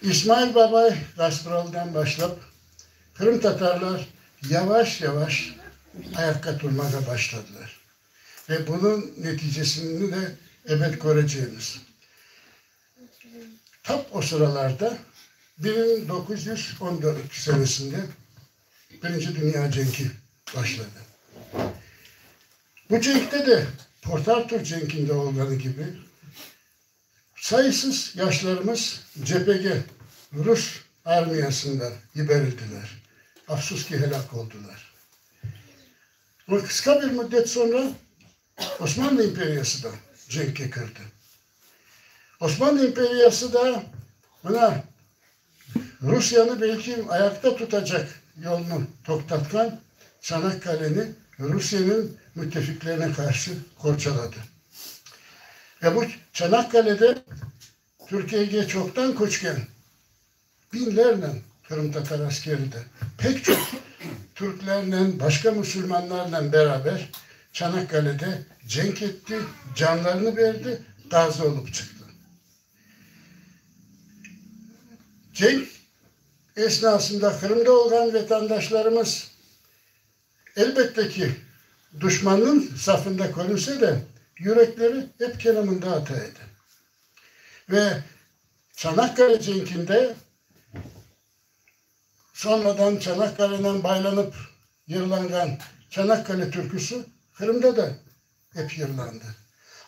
İsmail Babay Gaspralıdan başlap, qırımtatarlar yavaş-yavaş ayaqqa turmağa başladılar. Ve bunıñ neticesini de ebet köreceğimiz. Tap o sıralarda, 1914 senesinde Birinci Dünya Cenki başladı. Bu cenkte de Port Artur cenkinde olğanı kibi, sayısız yaşlarımız cephege, rus armiyasında yiberildiler. Afsus ki, helâk oldılar. Ve qısqa bir müddet soñra Osmanlı imperiyası da cenkke kirdi. Osmanlı imperiyası da mına Rusiyanı belki ayaqta tutacaq yolnı toqtatqan Çanaqqaleni Rusiyeniñ müttefiqlerine qarşı qorçaladı. Ve bu Çanaqqalede Türkiyege çoqtan köçken biñlernen qırımtatar askeri de pek çoq türklernen, başqa musulmanlarnen beraber Çanaqqalede cenk etti, canlarını berdi, ğazı olıp çıqtı. Cenk esnasında Qırımda olğan vatandaşlarımız, elbette ki, duşmannıñ safında körünse de, yürekleri ep kene mında ata edi. Ve Çanakkale cenkinde Sonradan Çanakkalenen baylanıp yırlanğan Çanakkale türküsi Qırımda da ep yırlandı.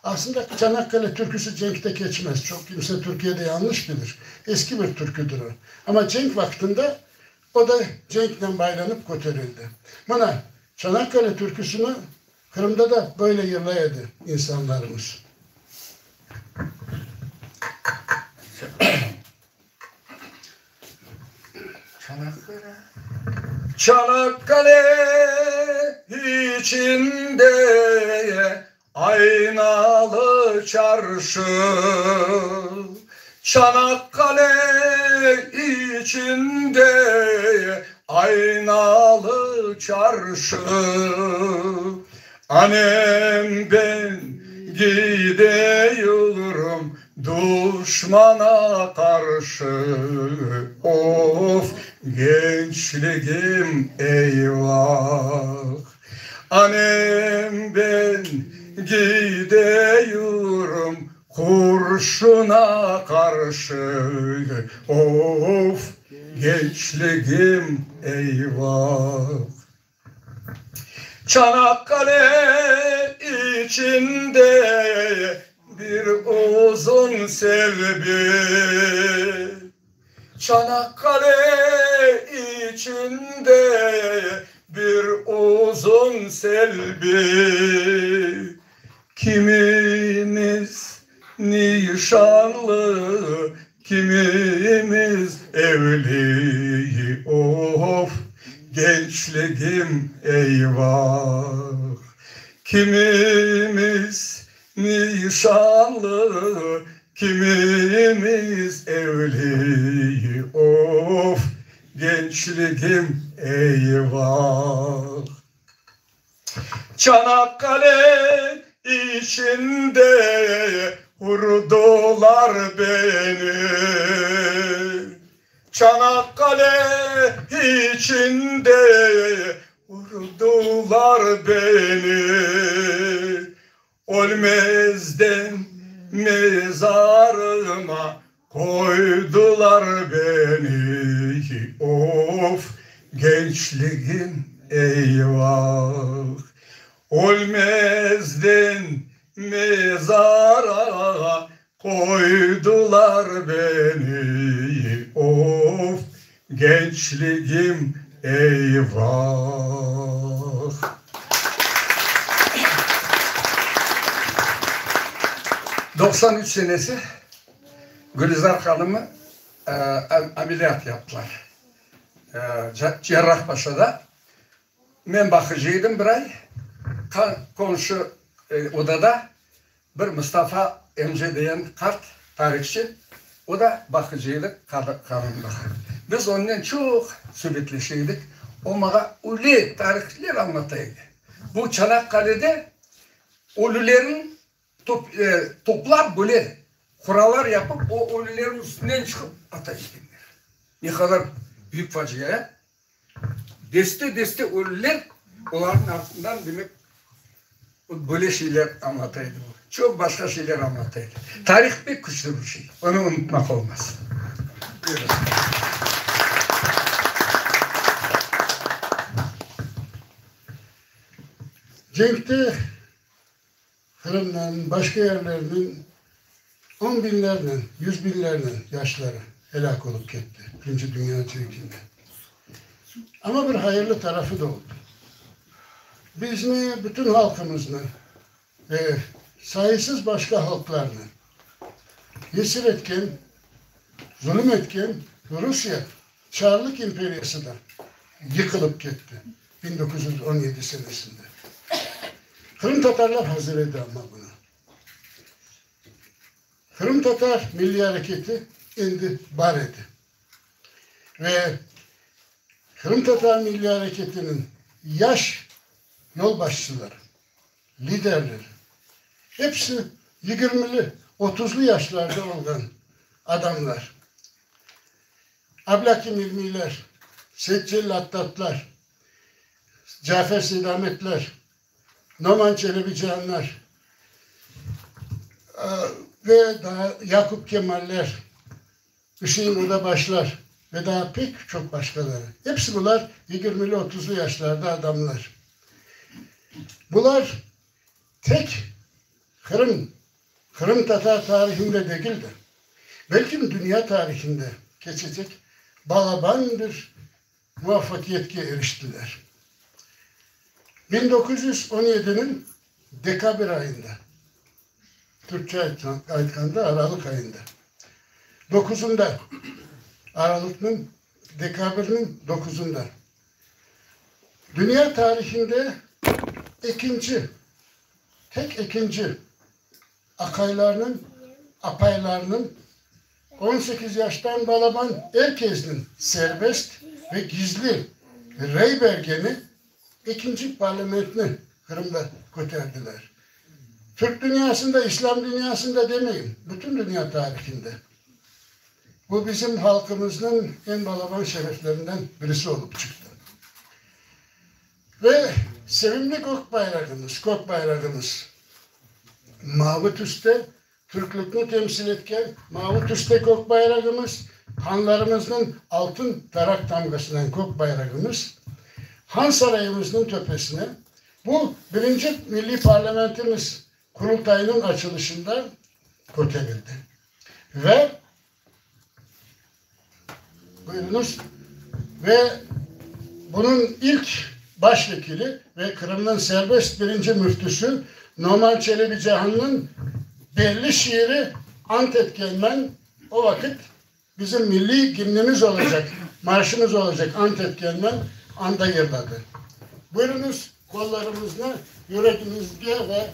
Aslında Çanakkale türküsi cenkte keçmez, çoq kimse Türkiyede yanlış bilir, eski bir türküdir o. Amma cenk vaqtında o da cenknen baylanıp köterildi. Mına, Çanakkale türküsini Qırımda da böyle yırlay edi insanlarımız. Çanakkale içinde aynalı çarşı, Çanakkale. içinde aynalı çarşı. Anem ben gideyurım duşmana qarşı, Of, gençligim, eyvah. Anem ben gideyurım qurşuna qarşı, Of, gençligim, eyvah. Çanakkale içinde bir uzun selbi. Çanakkale içinde bir uzun selbi. Kimimiz nişanlı, kimimiz evli, of, gençligim, eyvah. Kimimiz nişanlı, kimimiz evli, of, gençligim, eyvah. Çanakkale içinde vurdular beni. Çanakkale içinde vurdular beni. Ölmezden mezarıma qoydular beni. Of, gençligim, eyvah! Ölmezden mezara qoydular beni. Of, gençligim, eyvah! 93 senesi Gülizar hanımı ameliyat yaptılar Cerrahpaşada. Men baqıcı edim bir ay. Qonşu odada bir Mustafa emce degen qart tarihçı, o da baqıcı edi, qadın baqa. Biz onnen çoq subetleşe edik. O maña öyle tarihler añlata edi. Bu Çanaqqalede ölülerniñ Toplap böyle quralar yapıp, o ölülerniñ üstünden çıqıp ata ekenler. Ne qadar büyük facia, ya? Deste-deste ölüler olarnıñ artından, demek, böyle şeyler añlata edi o. Çoq başqa şeyler añlata edi. Tarih pek küçlü bir şey, onı unutmaq olmaz. Buyurıñız. Cenkte Qırımnıñ başqa yerleriniñ on biñlernen, yüz biñlernen yaşları elâk olıp ketti Birinci dünya cenkinde. Amma bir hayırlı tarafı da oldı. Bizni, bütün halqımıznı ve sayısız başqa halqlarnı esir etken, zulüm etken Rusiye çarlıq imperiyası da yıqılıp ketti. 1917 senesinde. Qırımtatarlar hazır edi amma buna. Qırımtatar milliy areketi endi bar edi. Ve Qırımtatar milliy areketiniñ yaş yolbaşçıları, liderleri, hepsi yigirmili, otuzlı yaşlarda olğan adamlar. Ablâkim İlmiyler, Seytcelil Attatlar, Cafer Seydametler, Noman Çelebicihanlar ve daa Yaqup Kemaller, Üsein Odabaşlar ve daa pek çoq başqaları. Hepsi bular yigirmili, otuzlı yaşlarda adamlar. Bular tek Qırım Qırımtatar tarihinde degil de, belkim dünya tarihinde keçecek balaban bir muvafaqiyetke eriştiler. 1917-niñ dekabr ayında, türkçe aytqanda aralıq ayında, doquzında, aralıqnıñ, dekabrniñ doquzında, dünya tarihinde ekinci Tek ekinci aqaylarnıñ, apaylarnıñ. 18 yaştan balaban er kesniñ serbest ve gizli rey bergeni ekinci parlamentni Qırımda köterdiler. Türk dünyasında, İslâm dünyasında demeyim, bütün dünya tarihinde. Bu bizim halqımıznıñ eñ balaban şereflerinden birisi olıp çıqtı. Ve sevimli kök bayrağımız, kök bayrağımız mavı tüste, türklükni temsil etken mavı tüste kök bayrağımız, hanlarımıznıñ altın tarak tamğasınen kök bayrağımız Han sarayımıznıñ töpesine, bu birinci milliy parlamentimiz Qurultayınıñ açılışında köterildi. Ve Buyurıñız. Ve bunıñ ilk baş vekili ve Qırımnıñ serbest birinci müftüsi Noman Çelebicihannıñ belli şiiri Ant etkenmen o vaqıt bizim milliy gimnimiz olacaq, marşımız olacaq Ant etkenmen anda yırladı. Buyurıñız, qollarımıznı yüregimizge ve.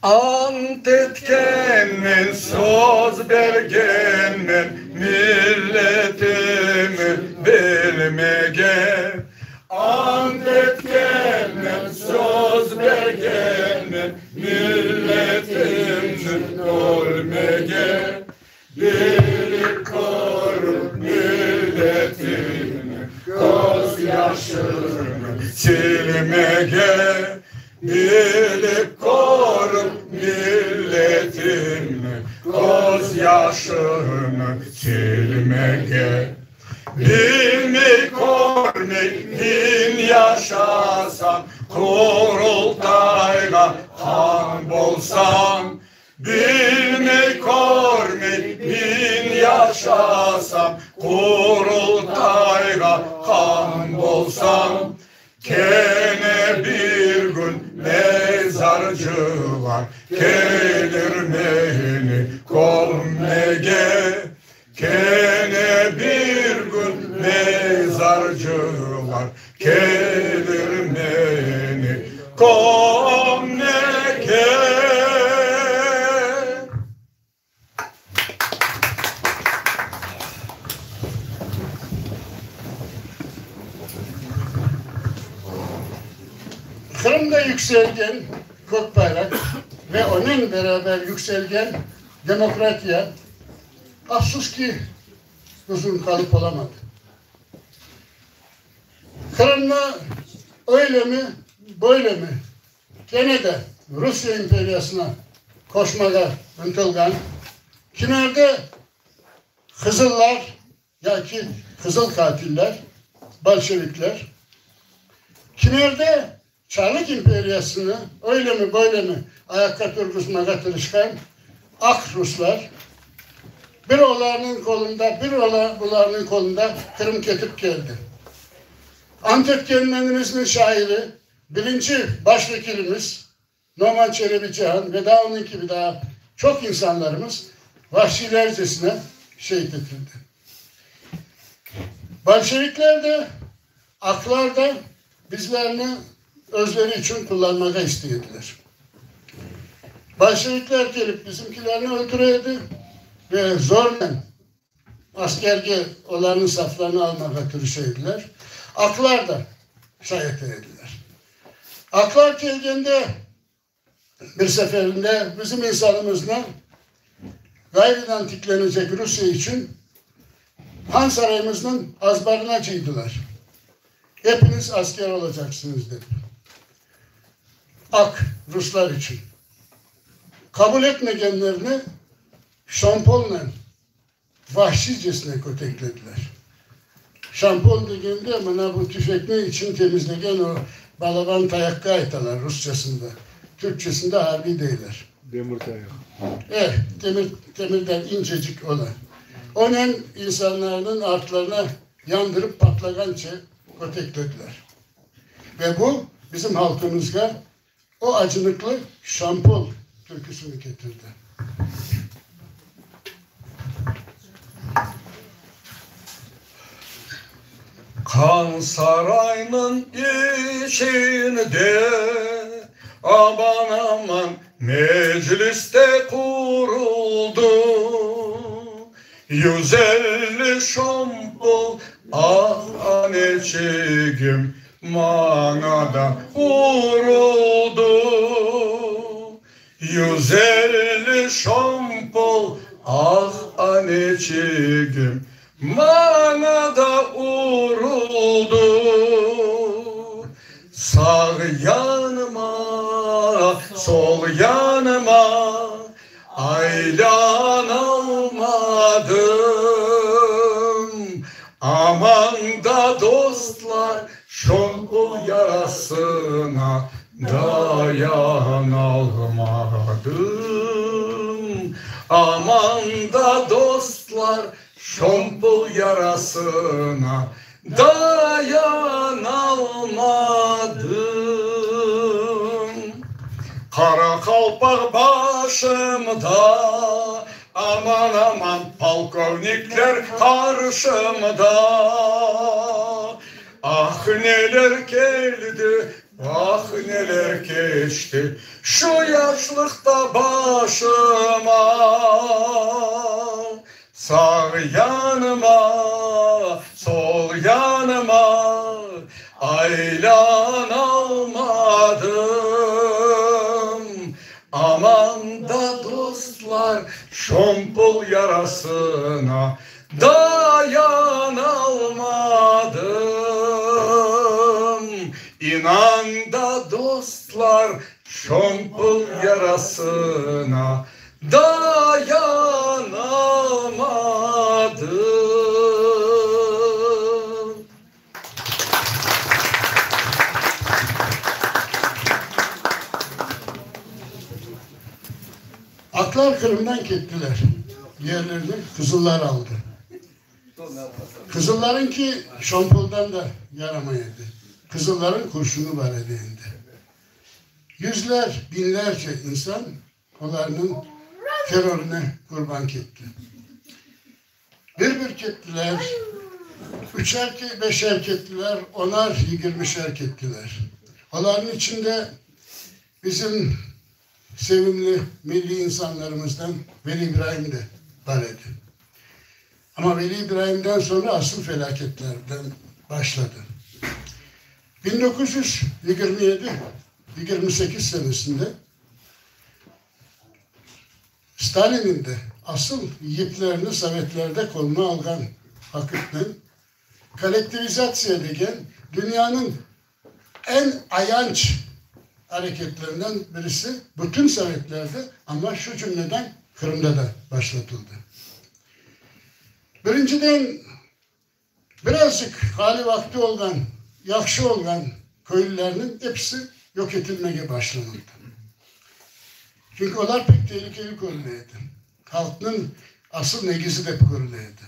Ant etkenmen, söz bergenmen, milletimi bilmege. Ant etkenmen, söz bergenmen, milletimni körmege. Bilip körip milletimi, közyaşını silmege. Bilip körip milletimi, közyaşını silmege. Bilmey körmey bin yaşasam, Qurultayğa han bolsam. Bilmey körmey bin yaşasam, Qurultayğa han bolsam. Kene bir kün mezarcılar kelir meni kömmege, Kene bir kün mezarcılar kelir meni kömmege. Qırımda yükselgen kök bayraq ve onen beraber yükselgen demokratiya, afsus ki, uzun qalıp olamadı. Qırımnı öylemi, böylemi Kene de Rusiye imperiyasına qoşmağa ıntılğan, kimerde qızıllar yaki qızıl qatiller, bolşevikler, kimerde çarlıq imperiyasını öylemi-böylemi ayaqqa turğuzmağa tırışqan aq ruslar, bir olarnıñ qolunda, bir bularnıñ qolunda Qırım ketip keldi. Ant etkenmenimizniñ şairi Birinci baş vekilimiz Noman Çelebicihan ve daa onıñ kibi daa çoq insanlarımız vahşiylercesine şehit etildi. Bolşevikler de, aqlar da bizlerni özleri içün qullanmağa istey ediler. Bolşevikler kelip bizimkilerni öldüre edi ve zornen Askerge olarnıñ saflarına almağa tırışa ediler. Aqlar da şay ete ediler. Aqlar kelgende, bir seferinde bizim insanımıznı ğayrıdan tiklenecek Rusiye içün Han sarayımıznıñ azbarına cıydılar. Epiñiz asker olacaqsıñız dep. Aq ruslar içün. Qabul etmegenlerni Şampolnen vahşiycesine köteklediler. Şampol degende, mına bu tüfekni için temizlegen o balaban tayaqqa aytalar rusçasında. Türkçesinde arbiy deyler. Demir tayaq. Eh, demir, demirden incecik ola. Onen insanlarnıñ artlarına yandırıp patlağance köteklediler. Ve bu bizim halqımızğa O acınıqlı Şampol türküsini ketirdi. Han saraynıñ içinde, aman, aman, meclis de quruldı. 150 şompol, ah, aneçigim, maña da uruldı. 150 şompol, ah, aneçigim, maña da uruldı. Sağ yanıma, sol yanıma aylanalmadım. Aman da dostlar, şompol yarasına dayanalmadım. Aman da dostlar, şompol yarasına dayanalmadım. Qara qalpaq başımda, aman, aman, polkovnikler qarşımda. Ah, neler keldi, ah, neler keçti şu yaşlıqta başıma. Sağ yanıma, sol yanıma aylanalmadım. Aman da dostlar, şompol yarasına dayanalmadım. İnan da dostlar, şompol yarasına dayanalmadım. Atlar Qırımdan kettiler. Yerlerini qızıllar aldı. Qızıllarınki şompoldan da yaramay edi. Qızılların qurşunı bar edi endi. Yüzler, biñlerce insan olarnıñ terrorına qurban ketti. Bir-bir kettiler, üçer, beşer kettiler, onar, yigirmişer kettiler. Olarnıñ içinde bizim sevimli milliy insanlarımızdan Veli İbraim de bar edi. Amma Veli İbraimden soñra asıl felâketlerden başladı. 1927, 28 senesinde Stalinniñ de asıl yiplerini sovetlerde qoluna alğan vaqıtnen kollektivizatsiya degen dünyanıñ eñ ayanç areketlerinden birisi bütün sovetlerde, amma şu cümleden Qırımda da başlatıldı. Birinciden, birazcıq hali vaqtı olğan, yahşı olğan köylülerniñ episi yoq etilmege başlanıldı. Çünki olar pek tehlikeli körüne edi. Halqnıñ asıl negizi dep körüne edi.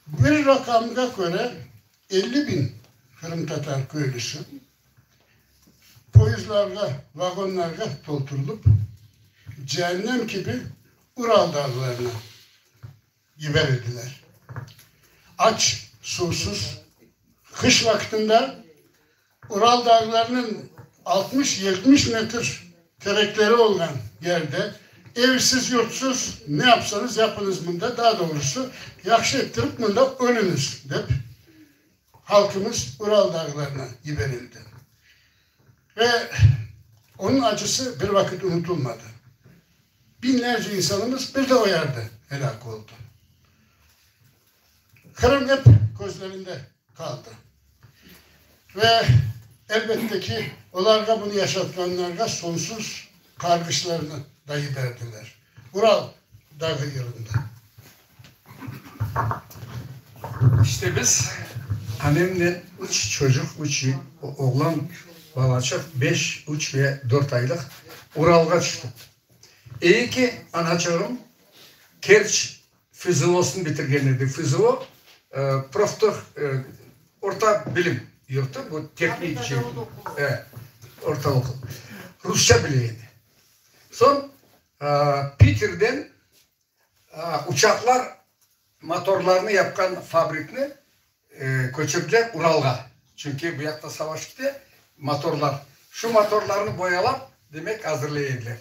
Bir raqamğa köre, 50 biñ qırımtatar köylüsi poyezdlarğa, vagonlarğa tolturılıp, ceannem kibi Ural dağlarına yiberildiler. Aç, suvsuz, qış vaqtında Ural dağlarınıñ 60-70 metr terekleri olğan yerde evsiz, yurtsuz, ne yapsañız yapıñız mında, daa doğrusı, yahşı ettirip mında ölüñiz, dep halqımız Ural dağlarına yiberildi. Ve onıñ acısı bir vaqıt unutılmadı. Biñlerce insanımız bir de o yerde helâk oldı. Qırım ep közlerinde qaldı. Ve, elbette ki, olarğa bunı yaşatqanlarğa soñsuz qarğışlarını da yiberdiler. Ural dağı yırında. İşte biz anemnen üç çocuq, üç oğlan balaçıq, beş, üç ve dört aylıq, Uralğa tüştik. Eyi ki, anaçığım Kerç FZO-sını bitirgen edi. FZO, profteh, orta bilim yurtu, bu tehnik şey, orta oqul. Rusça bile edi. Soñ Piterden uçaqlar. Motorlarnı yapqan fabrikni köçürdiler Uralğa. Çünki bu yaqta savaş kite, motorlar. Şu motorlarnı boyalap, demek, azırlay ediler.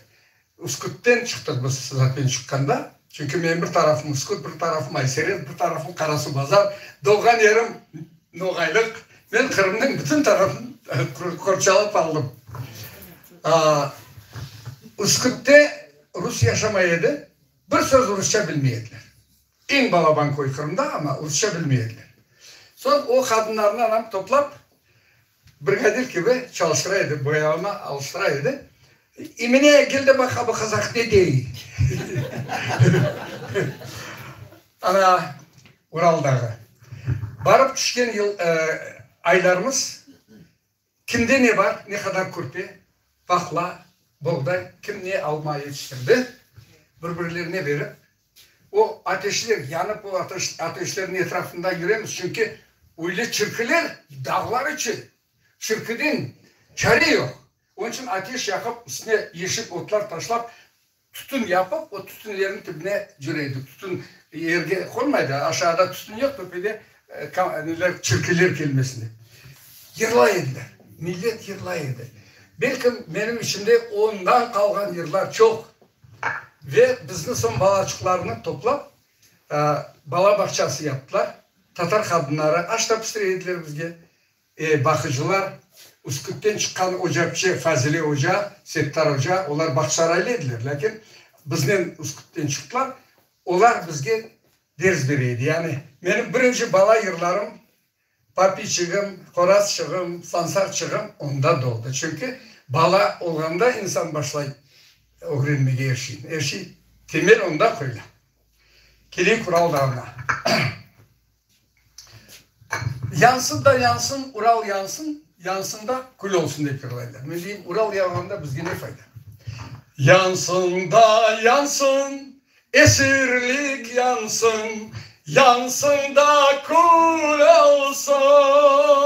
Üskütten çıqtıq biz zaten çıqqanda. Çünki menim bir tarafım Üsküt, bir tarafım Ayserez, bir tarafım Qarasuvbazar. Doğğan yerim Noğaylıq. Men Qırımnıñ bütün tarafını qorçalap aldım. Üskütte rus yaşamay edi. Bir söz rusça bilmey ediler. Eñ balaban köy Qırımda, amma rusça bilmey ediler. Soñ o qadınlarnı anam toplap, brigadir kibi çalıştıra edi, boyalama alıştıra edi. İmine gel de baqa, bu qazaq ne dey? Ana, Ural dağı. Barıp tüşken yıl, aylarımız Kimde ne bar, ne qadar kürpe, pahla, boğday, kim ne alma yetiştirdi, bir-birlerine berip, o ateşler yanıp, o ateşlerniñ etrafında yüremiz, çünki öyle çirkiler dağlar içi, çirkiden çare yoq. Onıñ içün ateş yaqıp, üstüne yeşil otlar taşlap, tütün yapıp, o tütünlerniñ tibine cüre edik. Tütün yerge qonmaydı, aşağıda tütün yoq, töpede neler, çirkiler kelmesin dep. Yırlay ediler, millet yırlay edi. Belkim, menim içimde ondan qalğan yırlar çoq. Ve bizni soñ balaçıqlarnı toplap, bala bağçası yaptılar. Tatar qadınları aş da pişire ediler bizge. E, baqıcılar, Üskütten çıqqan ocapçe Fazile oca, Settar oca, olar Bağçasaraylı ediler, lâkin biznen Üskütten çıqtılar, olar bizge ders bere edi. Yani menim birinci bala yırlarım, Papiçigim, Horazçığım, Sansarçığım onda doğdı. Çünki bala olğanda insan başlay ögrenmege er şeyni. Er şey temel onda qoyula. Keleyik Ural dağına. Yansın da yansın, Ural yansın, yansın da kül olsun dep yırlaylar. Men deyim, Ural yanğanda bizge ne fayda? Yansın da yansın, esirlik yansın, yansın da kül olsun.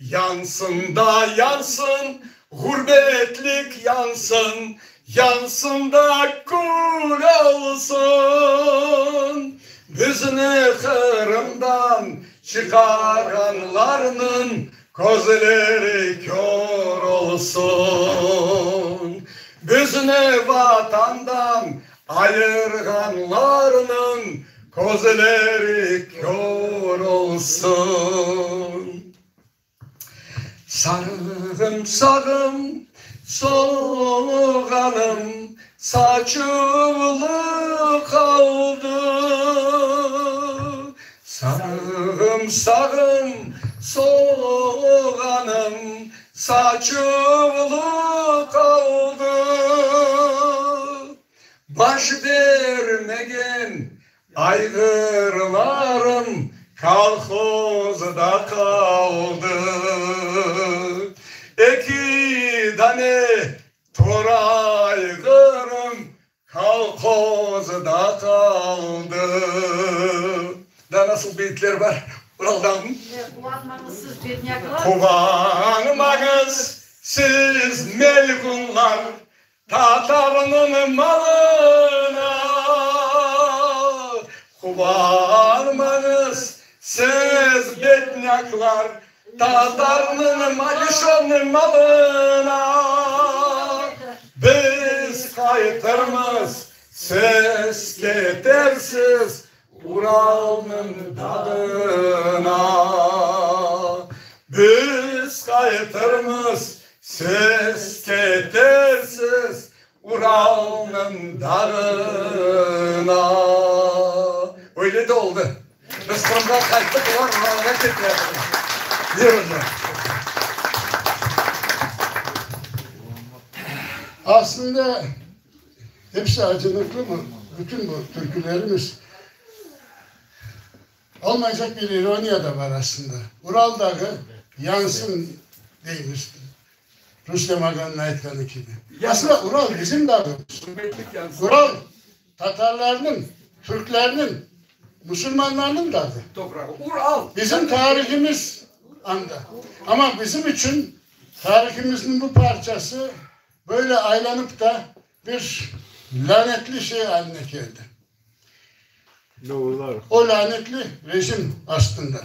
Yansın da yansın, ğurbetlik yansın, Yansın da kül olsun. Bizni Qırımdan çıqarğanlarnıñ Közleri kör olsun. Bizni Vatandan ayırğanlarnıñ Közleri kör olsun. Sarığım, sağım, soğanım saçuvlı qaldı. Sarığım, sağım, soğanım saçuvlı qaldı. Baş bermegen Ayğırlarım kolhozda qaldı, Eki dane toraygırım kolhozda qaldı. Daa nasıl beyitler bar Uraldan? Quvanmañız siz, bednâklar. Quvanmañız siz, melğunlar, Tatarnıñ malına quvanmañız, siz bednâklar, Tatarnıñ malişonnıñ malına biz qaytırmız, siz ketersiz Uralnıñ dağına. Biz qaytırmız, siz ketersiz Uralnıñ dağına. Öyle de oldı. Biz Qırımğa qayttıq, olar Uralğa kettiler. Aslında Hepsi acınıqlı mı? Bütün bu türkülerimiz olmaycaq bir ironiya da bar aslında. Ural dağı yansın deymiz, Rustem ağanıñ aytqanı kibi. Aslında Ural bizim dağımız. Ural tatarlarnıñ, türklerniñ, musulmanlarnıñ dağı. Bizim tarihimiz anda. Amma bizim içün tarihimizniñ bu parçası Böyle aylanıp da bir lanetli şey aline keldi. O lanetli rejim astında.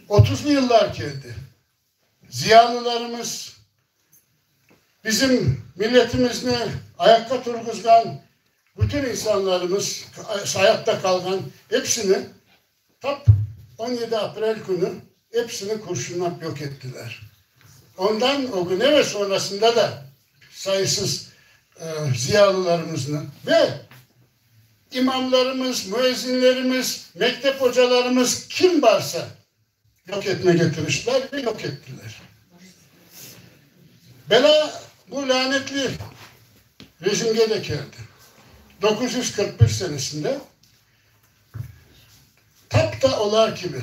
Otuzlı yıllar keldi. Ziyalılarımız, bizim milletimizni ayaqqa turğızğan bütün insanlarımız, ayaqta qalğan hepsini tap 17 aprel künü hepsini qurşunlap yoq ettiler. Ondan o güne ve sonrasında da sayısız ziyalılarımıznı ve imamlarımız, müezzinlerimiz, mektep ocalarımız kim barsa yoq etmege tırıştılar ve yoq ettiler. Belâ bu lanetli rejimge de keldi. 941 senesinde tap da olar kibi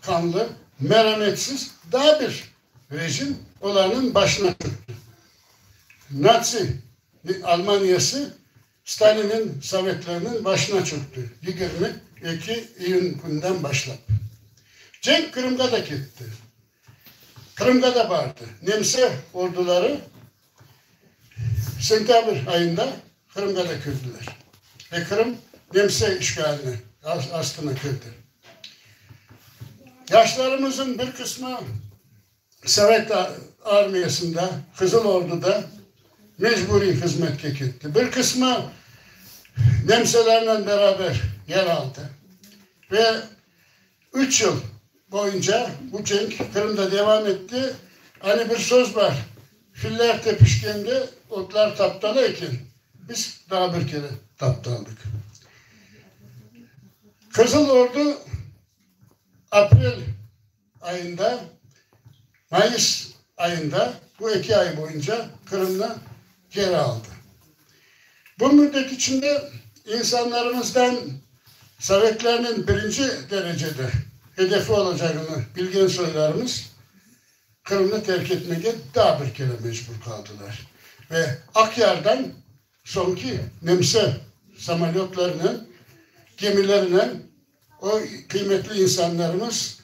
qanlı, merametsiz daa bir rejim olarnıñ başına çökti. Natsi Almaniyası Stalinniñ sovetlerniñ başına çökti, 22 iyün künden başlap. Cenk Qırımğa da ketti. Qırımğa da bardı. Nemse orduları sentâbr ayında Qırımğa da kirdiler. Ve Qırım nemse işğaline astına kirdi. Yaşlarımızın bir qısmı Sovet armiyasında, Qızıl Orduda mecburiy hızmetke ketti. Bir qısmı nemselernen beraber yer aldı. Ve üç yıl boyunca bu cenk Qırımda devam etti. Hani bir söz bar, Filler tepişkende otlar taptala eken, biz daa bir kere taptaldıq. Qızıl Ordu aprel ayında, mayıs ayında, bu eki ay boyunca Qırımnı keri aldı. Bu müddet içinde insanlarımızdan sovetlerniñ birinci derecede hedefi olacağını bilgen soylarımız Qırımnı terk etmege daa bir kere mecbur qaldılar ve Aqyardan soñki nemse samolyotlarınen, gemilerinen O qıymetli insanlarımız,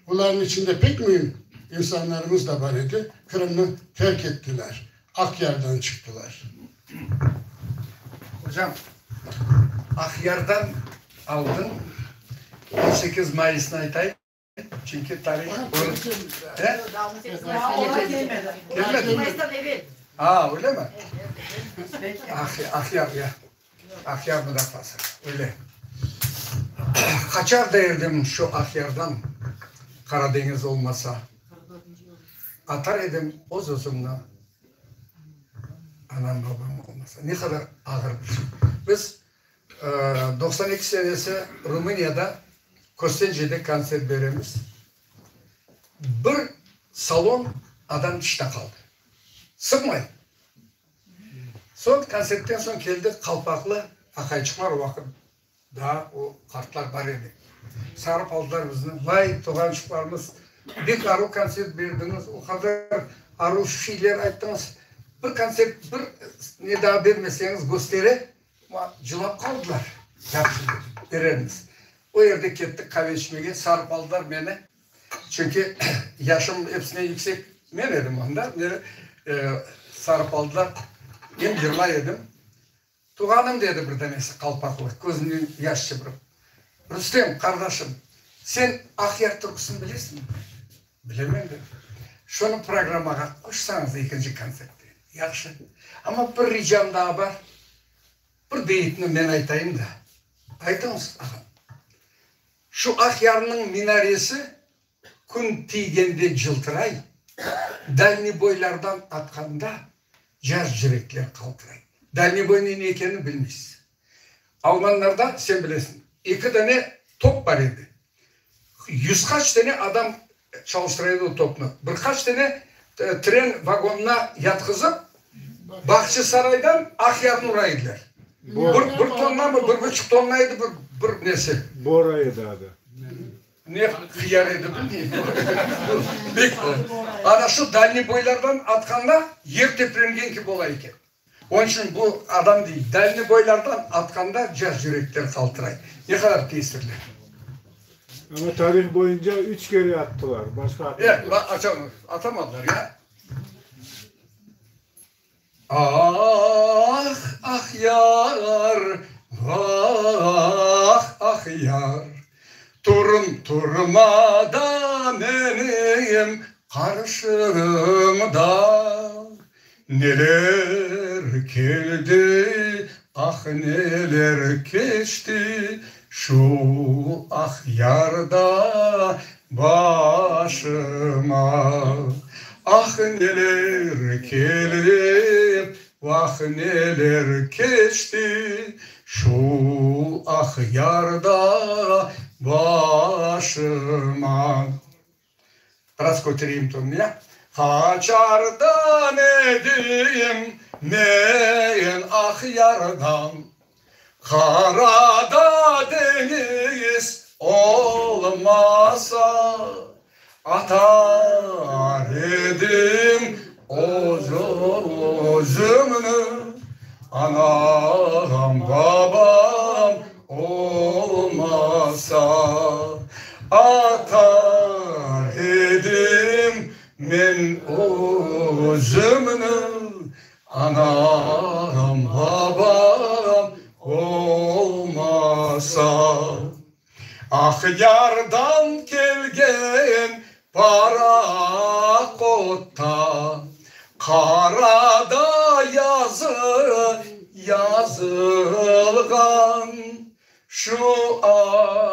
bularnıñ içinde pek müim insanlarımız da bar edi, Qırımnı terk ettiler, Aqyardan çıqtılar. Ocam, Aqyardan aldıñ, 18 mayısnı aytayıq, çünki tarih. Kelmedi. Mayıstan evel. A, öyle mi? Aqyar, ya. Aqyar mudafaası, öyle. Qaçar da edim şu Aqyardan, Qara deñiz olmasa. Atar edim öz-özümni, anam-babam olmasa. Ne qadar ağır bir şey. Biz 92 senesi Rumıniyada Köstencede kontsert beremiz. Bir salon adam tışta qaldı. Sığmay. Soñ, kontsertten soñ keldi qalpaqlı aqayçıqlar, o vaqıt daa o qartlar bar edi, sarıp aldılar bizni, vay, tuvğançıqlarımız, bek aru kontsert berdiñiz, o qadar aru şiyler ayttıñız, bir kontsert, bir ne daa bermeseñiz, gösteri, cılap qaldılar, yahşı dedim, berermiz. O yerde kettik qave içmege, sarıp aldılar meni. Çünki yaşım episinden yüksek men edim anda, meni sarıp aldılar, men yırlay edim. Tuvğanım, dedi bir danesi qalpaqlı, közünden yaş çıbırıp, Rustem, qardaşım, sen Aqyar türküsini bilesiñmi? Bilemen, dedim. Şonı programmağa qoşsañız ekinci kontsertte, yahşı. Amma bir ricam daa bar, bir beyitni men aytayım da. Aytıñız, ağam. Şu Aqyarnıñ minaresi kün tiygende cıltıray, dalneboylardan atqanda yaş cürekler qaltıray. Dalneboy ne ekenini bilmeysiz. Almanlarda, sen bilesiñ, eki dane top bar edi. Yüz qaç dane adam çalıştıra edi o topnı. Bir qaç dane tren vagonına yatqızıp, Bağçasaraydan Aqyarnı ura ediler. Bir, bir tonnamı, bir buçuq tonna edi bir, bir nesi. Bora edi adı. Ne hıyar edi bilmeyim. Bek, ana şu dalniy boylardan atqanda yer teprengen kibi ola eken. Onıñ içün bu adam dey, dalniy boylardan atqanda caş yürekler qaltıray. Ne qadar tesirli. Amma tarih boyunca üç kere attılar, başqa atmadılar. Atamadılar ya. Ah, Aqyar, vah! ah yar. Turım turma da menim qarşımda. Neler keldi, ah neler keçti şu ah yarda başıma. Ah neler kelip, vah neler keçti şu ah yarda başıma. Biraz kötereyim tonunu, ya. Qaçardan edim men ah yardan, Qarada deñiz olmasa, Atar edim öz-özümni, Anam, babam olmasa, Atar edim men özümni, Anam, babam olmasa. Aqyardan kelgen parahodda qarada yazı yazılğan, şu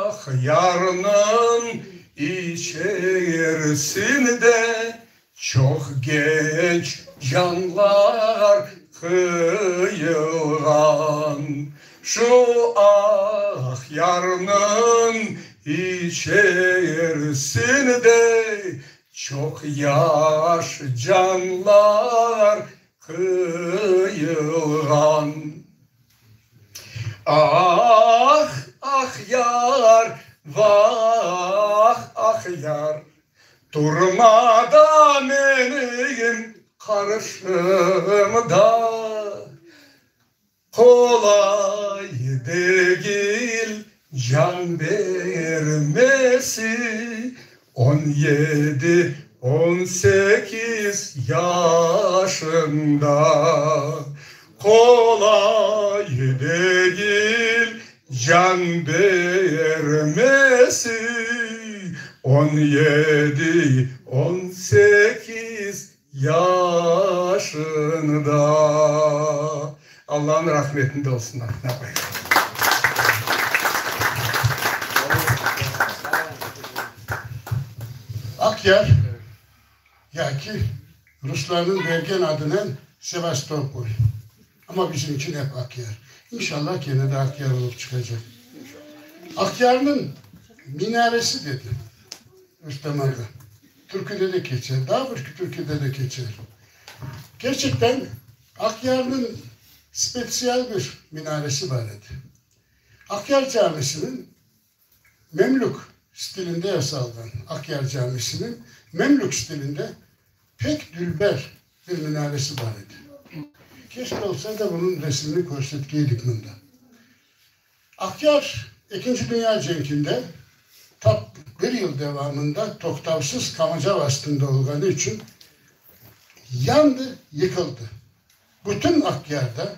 Aqyarnıñ içerisinde çoq genç canlar qıyılğan. Şu Aqyarnıñ içerisinde çoq yaş canlar qıyılğan. Ah, Aqyar, vah, Aqyar, turma da menim qarşımda. Qolay degil can bermesi, 17, 18 yaşında. Qolay degil can bermesi, 17, 18 yaşında. Allanıñ rahmetinde olsunlar. Ne yapayıq? Aqyar, yaki ruslarnıñ bergen adınen Sevastopol. Amma bizim içün ep Aqyar. İnşallah kene de Aqyar olıp çıqacaq. Aqyarnıñ minaresi dedi Rustem ağa. Türküde de keçer, daa bir türküde de keçer. Kerçekten Aqyarnıñ spetsial bir minaresi bar edi. Aqyar camisiniñ Memlük stilinde yasalğan Aqyar camisiniñ Memlük stilinde pek dülber bir minaresi bar edi. Keşke olsa da bunıñ resimini körsetkeydik mında. Aqyar Ekinci dünya cenkinde tap bir yıl devamında toqtavsız qamacav astında olğanı içün yandı, yıqıldı. Bütün Aqyarda,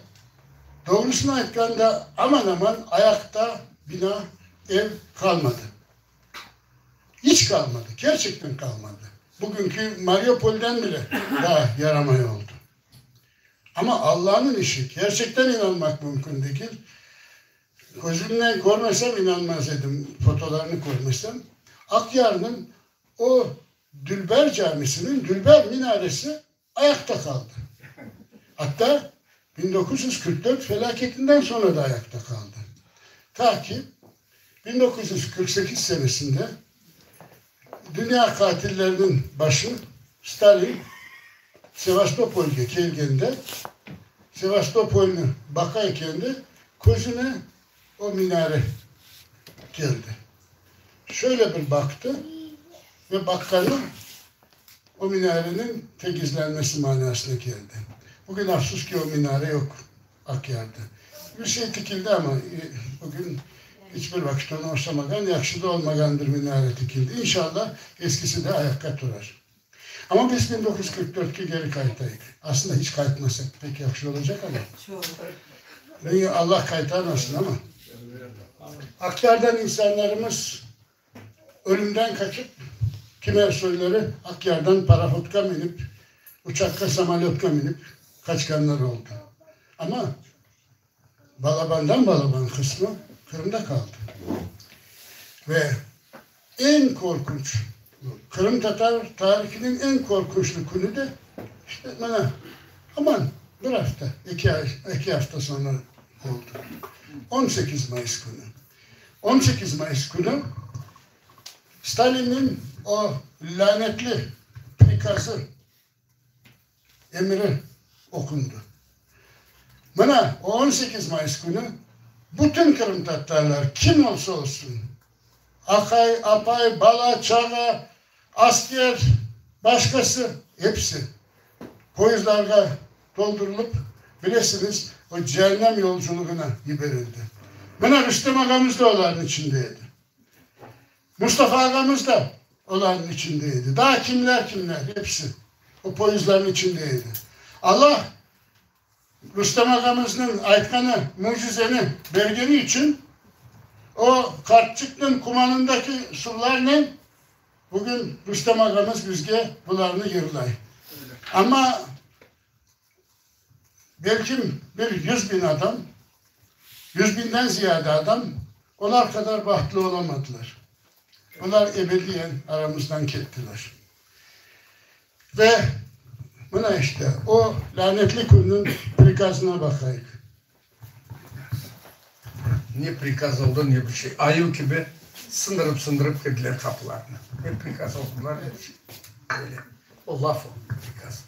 doğrusını aytqanda, aman-aman ayaqta bina, ev qalmadı. İç qalmadı, kerçekten qalmadı. Bugünki Mariupolden bile daa yaramay oldı. Amma Allanıñ işi, kerçekten inanmaq mümkün degil. Közümnen körmesem inanmaz edim, fotolarnı körmesem. Aqyarnıñ o dülber camisiniñ dülber minaresi ayaqta qaldı. Atta 1944 felâketinden soñra da ayaqta qaldı. Ta ki 1948 senesinde dünya qatilleriniñ başı Stalin Sevastopolge kelgende, Sevastopolnı baqa ekende közüne o minare keldi. Şöyle bir baqtı ve baqqanı o minareniñ tegizlenmesi manasına keldi. Bugün afsus ki, o minare yoq Aqyarda. Bir şey tikildi amma, bugün iç bir vaqıt onı oşamağan, yahşı da olmağan bir minare tikildi. İnşallah, eskisi de ayaqqa turar. Amma biz 1944-ke geri qaytayıq. Aslında hiç qaytmasaq pek yahşı olacaq amma. Allah qaytarmasın amma. Aqyardan insanlarımız ölümden qaçıp, kimer soyları Aqyardan parohodqa minip, uçaqqa, samolötqa minip qaçqanlar oldı. Amma balabandan balaban qısmı Qırımda qaldı. Ve eñ qorqunç, qırımtatar tarihiniñ eñ qorqunçlı künü de işte mına aman bir afta, eki ay, eki afta soñra oldı. 18 mayıs künü. 18 mayıs künü Stalinniñ o lânetli prikazı, emiri oqundı. Mına, o 18 mayıs künü bütün qırımtatarlar, kim olsa olsun, aqay, apay, bala, çağa, asker, başqası, episi poyezdlarğa toldurılıp, bilesiñiz, o cehennem yolculığına yiberildi. Mına, Rüstem ağamız da olarnıñ içinde edi. Mustafa ağamız da olarnıñ içinde edi. Daa kimler-kimler, episi o poyezdlarnıñ içinde edi. Allah Rustem ağamıznıñ aytqanı mücizeni bergeni içün, o qartçıqnıñ kumanındaki suvlarnen bugün Rustem ağamız bizge bularnı yırlay. Amma belkim bir 100.000 adam, 100.000-den ziyade adam olar qadar bahtlı olamadılar. Olar ebediyen aramızdan kettiler. Ve mına işte o lânetli künniñ prikazına baqayıq. Ne prikaz oldı, ne bir şey. Ayuv kibi sındırıp-sındırıp kirdiler qapılarnı. Ne prikaz oqudılar, ne bir şey. Öyle. O laf o, prikaz.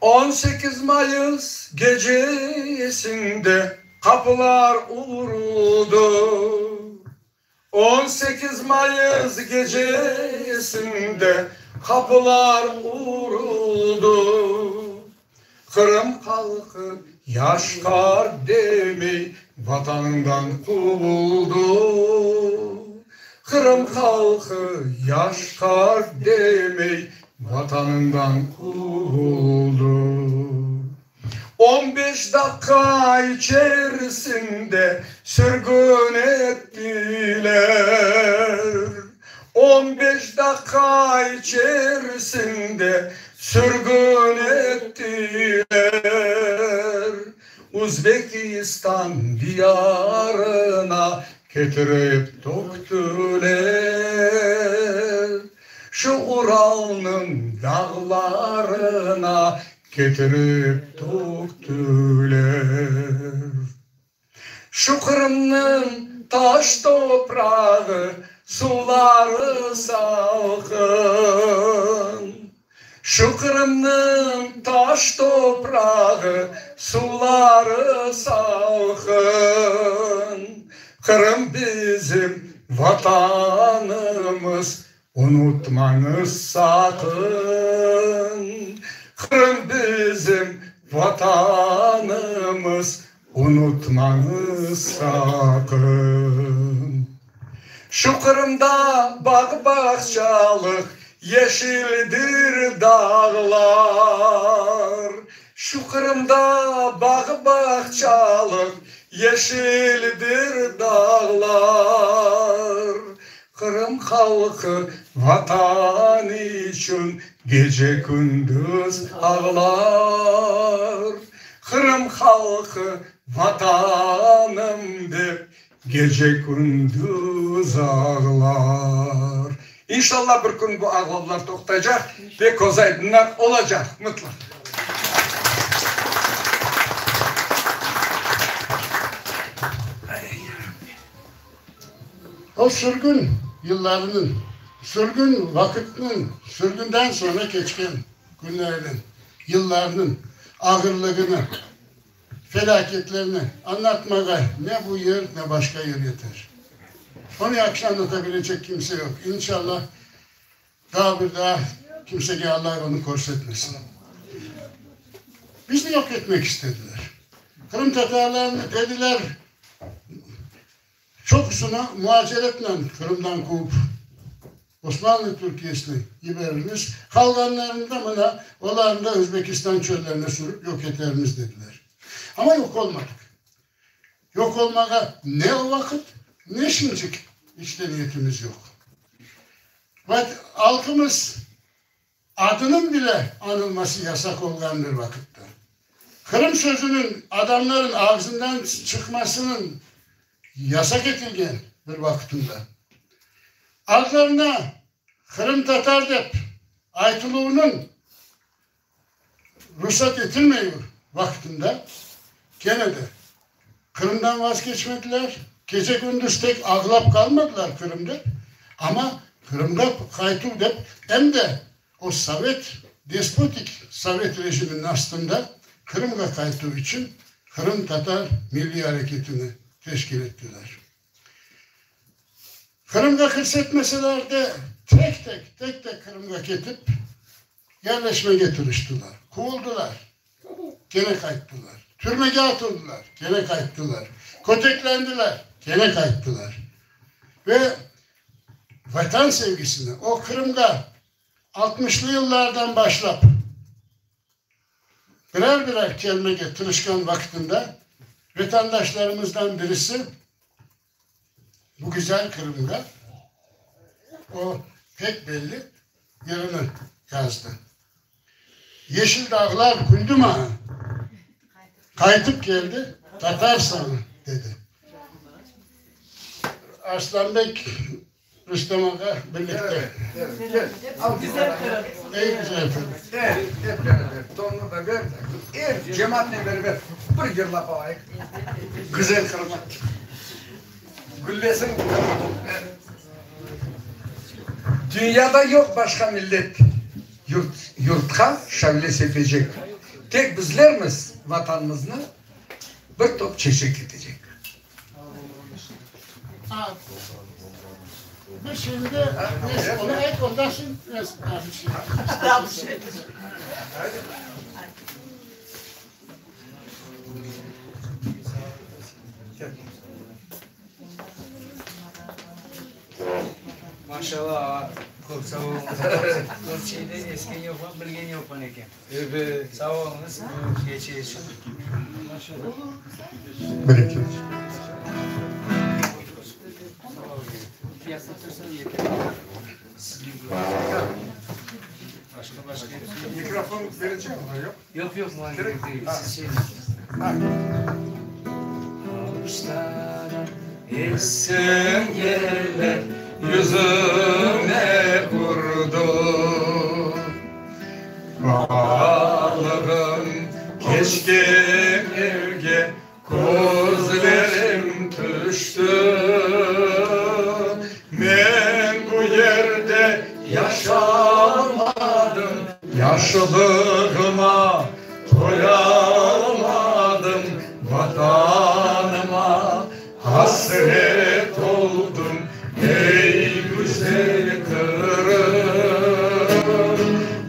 18 mayıs gecesinde qapılar uruldı. 18 mayıs gecesinde qapılar uruldı. Qırım halqı yaş-qart demey Vatanından quvuldı. Qırım halqı yaş-qart demey Vatanından quvuldı. 15 daqqa içerisinde sürgün ettiler. 15 daqqa içerisinde sürgün ettiler. Uzbekistan diyarına ketirip töktüler. Şu Uralnıñ dağlarına ketirip töktüler. Şu Qırımnıñ taş toprağı, suvları salqın. Şu Qırımnıñ taş toprağı, suvları salqın. Qırım bizim Vatanımız, unutmañız saqın. Qırım bizim Vatanımız, unutmañız saqın. Şu Qırımda bağ-bağçalıq, yeşildir dağlar. Şu Qırımda bağ-bağçalıq, yeşildir dağlar. Qırım halqı Vatan içün gece-kündüz ağlar. Qırım halqı Vatanım dep Gece-kündüz ağlar. İnşallah bir kün bu ağlavlar toqtaycaq ve közaydınlar olacaq, mıtlaq. O sürgün yıllarınıñ, sürgün vaqıtınıñ, sürgünden soñra keçken künlerniñ, yıllarnıñ ağırlığını, Felâketlerni añlatmağa ne bu yer, ne başqa yer yeter. Onı yahşı añlata bilecek kimse yoq. İnşallah, daa bir daa kimsege Alla onı körsetmesin. Bizni yoq etmek istediler. Qırımtatarlarnı, dediler, çoqusını muaceretnen Qırımdan quvıp Osmanlı Türkiyesine yiberermiz, qalğanlarını da mına olarnı da Özbekistan çöllerine sürüp yoq etermiz, dediler. Amma yoq olmadıq. Yoq olmağa ne o vaqıt, ne şimcik iç de niyetimiz yoq. Vat halqımız adınıñ bile añılması yasaq olğan bir vaqıtta, Qırım sözüniñ adamların ağzından çıqmasınıñ yasaq etilgen bir vaqıtında, adlarına qırımtatar dep aytıluvınıñ ruhsat etilmeyüv vaqtında kene de Qırımdan vazgeçmediler, gece-kündüz tek ağlap qalmadılar Qırım dep, amma Qırımğa qaytuv dep, em de o sovet, despotik sovet rejiminiñ astında Qırımğa qaytuv içün qırımtatar milliy areketini teşkil ettiler. Qırımğa kirsetmeseler de, tek-tek, tek-tek Qırımğa ketip, yerleşmege tırıştılar. Quvuldılar, kene qayttılar. Türmege atıldılar, kene qayttılar. Köteklendiler, kene qayttılar. Ve Vatan sevgisini, o Qırımğa altmışlı yıllardan başlap birer-birer kelmege tırışqan vaqtında vetandaşlarımızdan birisi Bu güzel Qırımda o pek belli yırını yazdı. Yeşil dağlar küldi maña, Qaytıp keldi tatar saña, dedi. Arslanbek Rüstem ağa birlikte. Güzel Qırım. Ey güzel Qırım. Hep beraber, tonunu da ver de, er cemaatnen beraber bir yırlap alayıq. Güzel Qırım'a. Güllesin Dünyada yoq başqa millet yurt, yurtqa şavle sepecek. Tek bizlermiz Vatanımıznı bir top çeçek etecek. Bir şeyni onı ayt, ondan soñ bir şey. Maşallah ağa, köp sağ oluñız. Köp şeyni esken yoqman, bilgen yoqman eken. Evet. Sağ oluñız bu gece içün. Bereket. Mikrofon berecek mi? Yoq? Yoq, yoq, maña kerek degil, siz şey Alıştadan essen yeller yüzüme urdı. Balalığım keçken evge közlerim tüşti. Men bu yerde yaşalmadım, yaşlığıma toyalmadım, Vatanıma hasret oldım, ey güzel Qırım.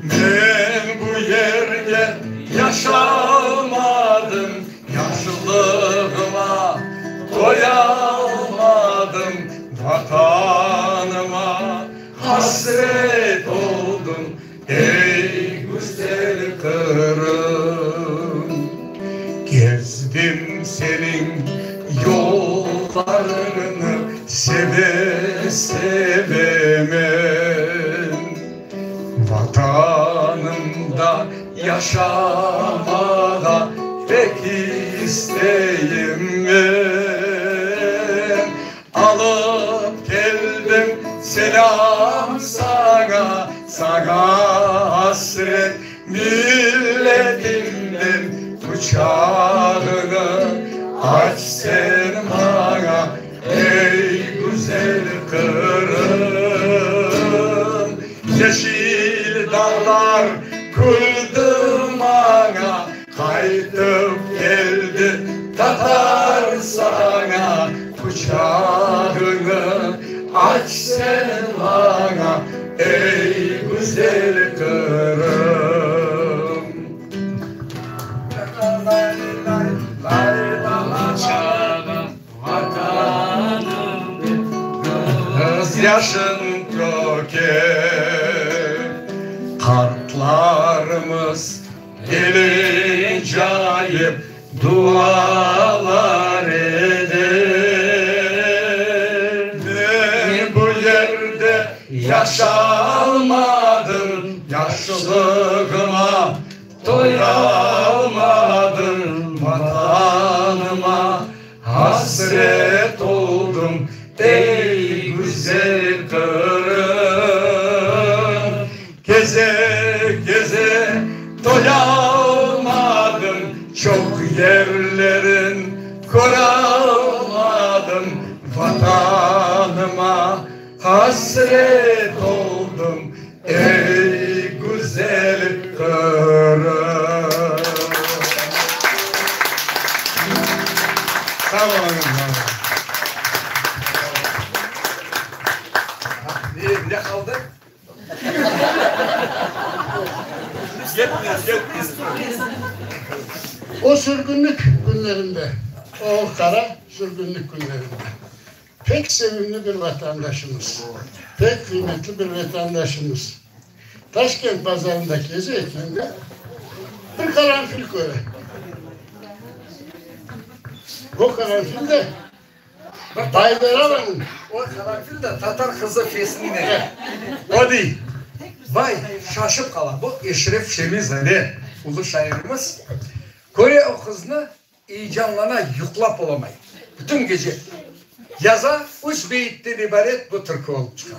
Men bu yerde yaşalmadım, Yaşlığıma toyalmadım, Vatanıma hasret oldım, ey güzel Qırım. Gezdim seniñ yollarıñnı seve-seve men. Vatanımda yaşamağa pek isteyim men. Alıp keldim selâm saña, saña asret milletimden. Quçağıñı aç sen maña, ey güzel Qırım. Yeşil dağlar küldi maña, Qaytıp keldi tatar saña, Quçağıñı aç sen maña, ey güzel Qırım. Bala-çağa Vatanım dep Közyaşın töke, Qartlarımız elin cayıp dualar ete. Yaşalmadım yaşlığıma, Toyalmadım Vatanıma, Hasret oldım, ey güzel Qırım. Keze-keze toyalmadım, Çoq yerlerin köralmadım, Vatanıma hasret oldım, ey güzel Qırım. Sağ oluñız, var oluñız. Ne qaldı? O sürgünlik künlerinde, o qara sürgünlik künlerinde pek sevimli bir vatandaşımız, pek qıymetli bir vatandaşımız Taşkent bazarında keze ekende bir qaranfil köre. O qaranfil de Baydarovanıñ. O qaranfil de tatar qızı Fesmine. O dey, Vay, şaşıp qala, bu Eşref Şemi-zade, ulu şairimiz, köre o qıznı, eyecanlana, yuqlap olamay. Bütün gece yaza, üç beyitten ibaret bu türkü olıp çıqa.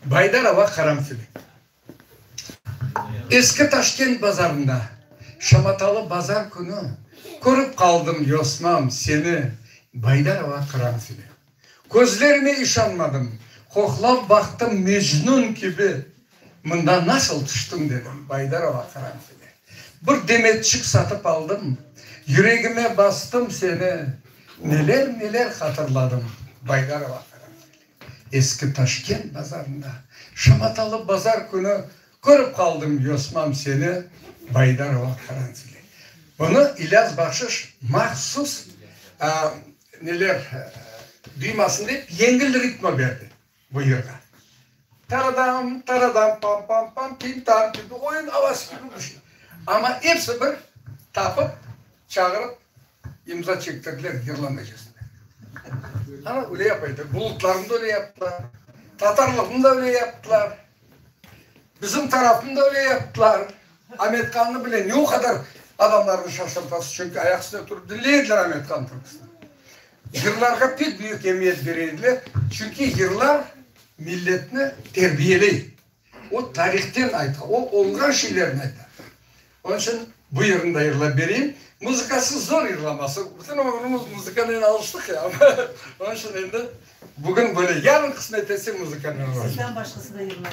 Baydarova qaranfili. Eski Taşkent bazarında şamatalı bazar künü körip qaldım, Yosmam, seni, Baydarova qaranfili. Közlerime işanmadım, qoqlap baqtım Mecnun kibi, mında nasıl tüştüm dedim, Baydarova qaranfili. Bir demetçik satıp aldım, yüregime bastım seni, neler-neler hatırladım, Baydarova qaranfili. Eski Taşkent bazarında şamatalı bazar künü körip qaldım, Yosmam, seni, Baydarova qaranfili. Bunı İlyas Bahşış mahsus neler duymasın dep yengil ritma berdi bu yırğa. Taradam, taradam, pam, pam, pam, tim, tam kibi oyun avası kibi bir şey. Amma episi bir tapıp, çağırıp imza çektirdiler yırla meclisinde. Ana, öyle yapaydı. Bulutlarnı da öyle yaptılar. Tatarlıqnı da öyle yaptılar. Bizim tarafnı da öyle yaptılar. Ametqannı bile ne o qadar adamlarnı şaşırtasız, çünki ayaq üstüne turıp diñley ediler Ametqan türküsini. Yırlarğa pek büyük emiyet bere ediler, çünki yırlar milletni terbiyeley. O tarihten ayta, o olğan şeylerni ayta. Onıñ içün bu yırnı da yırlap bereyim. Muzıkası zor yırlaması, bütün ömrümiz muzıkanen alıştıq ya, onıñ içün endi bugün böyle, yarın qısmet etse muzıkanen olacaq. Sizden başqası da yırlamay.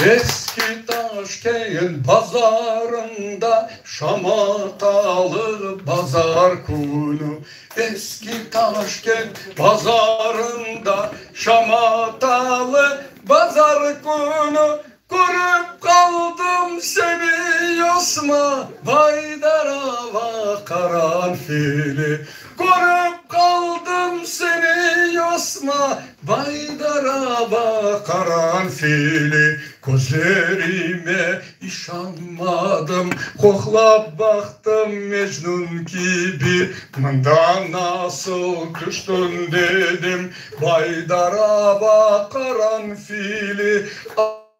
Eski Taşkent bazarında şamatalı bazar künü Eski Taşkent bazarında şamatalı bazar künü Körip qaldım seni, Yosma, Baydarava qaranfili. Körip qaldım seni, Yosma, Baydarava qaranfili. Közlerime işanmadım, qoqlap baqtım Mecnun kibi, Mında nasıl tüştün dedim, Baydarava qaranfili.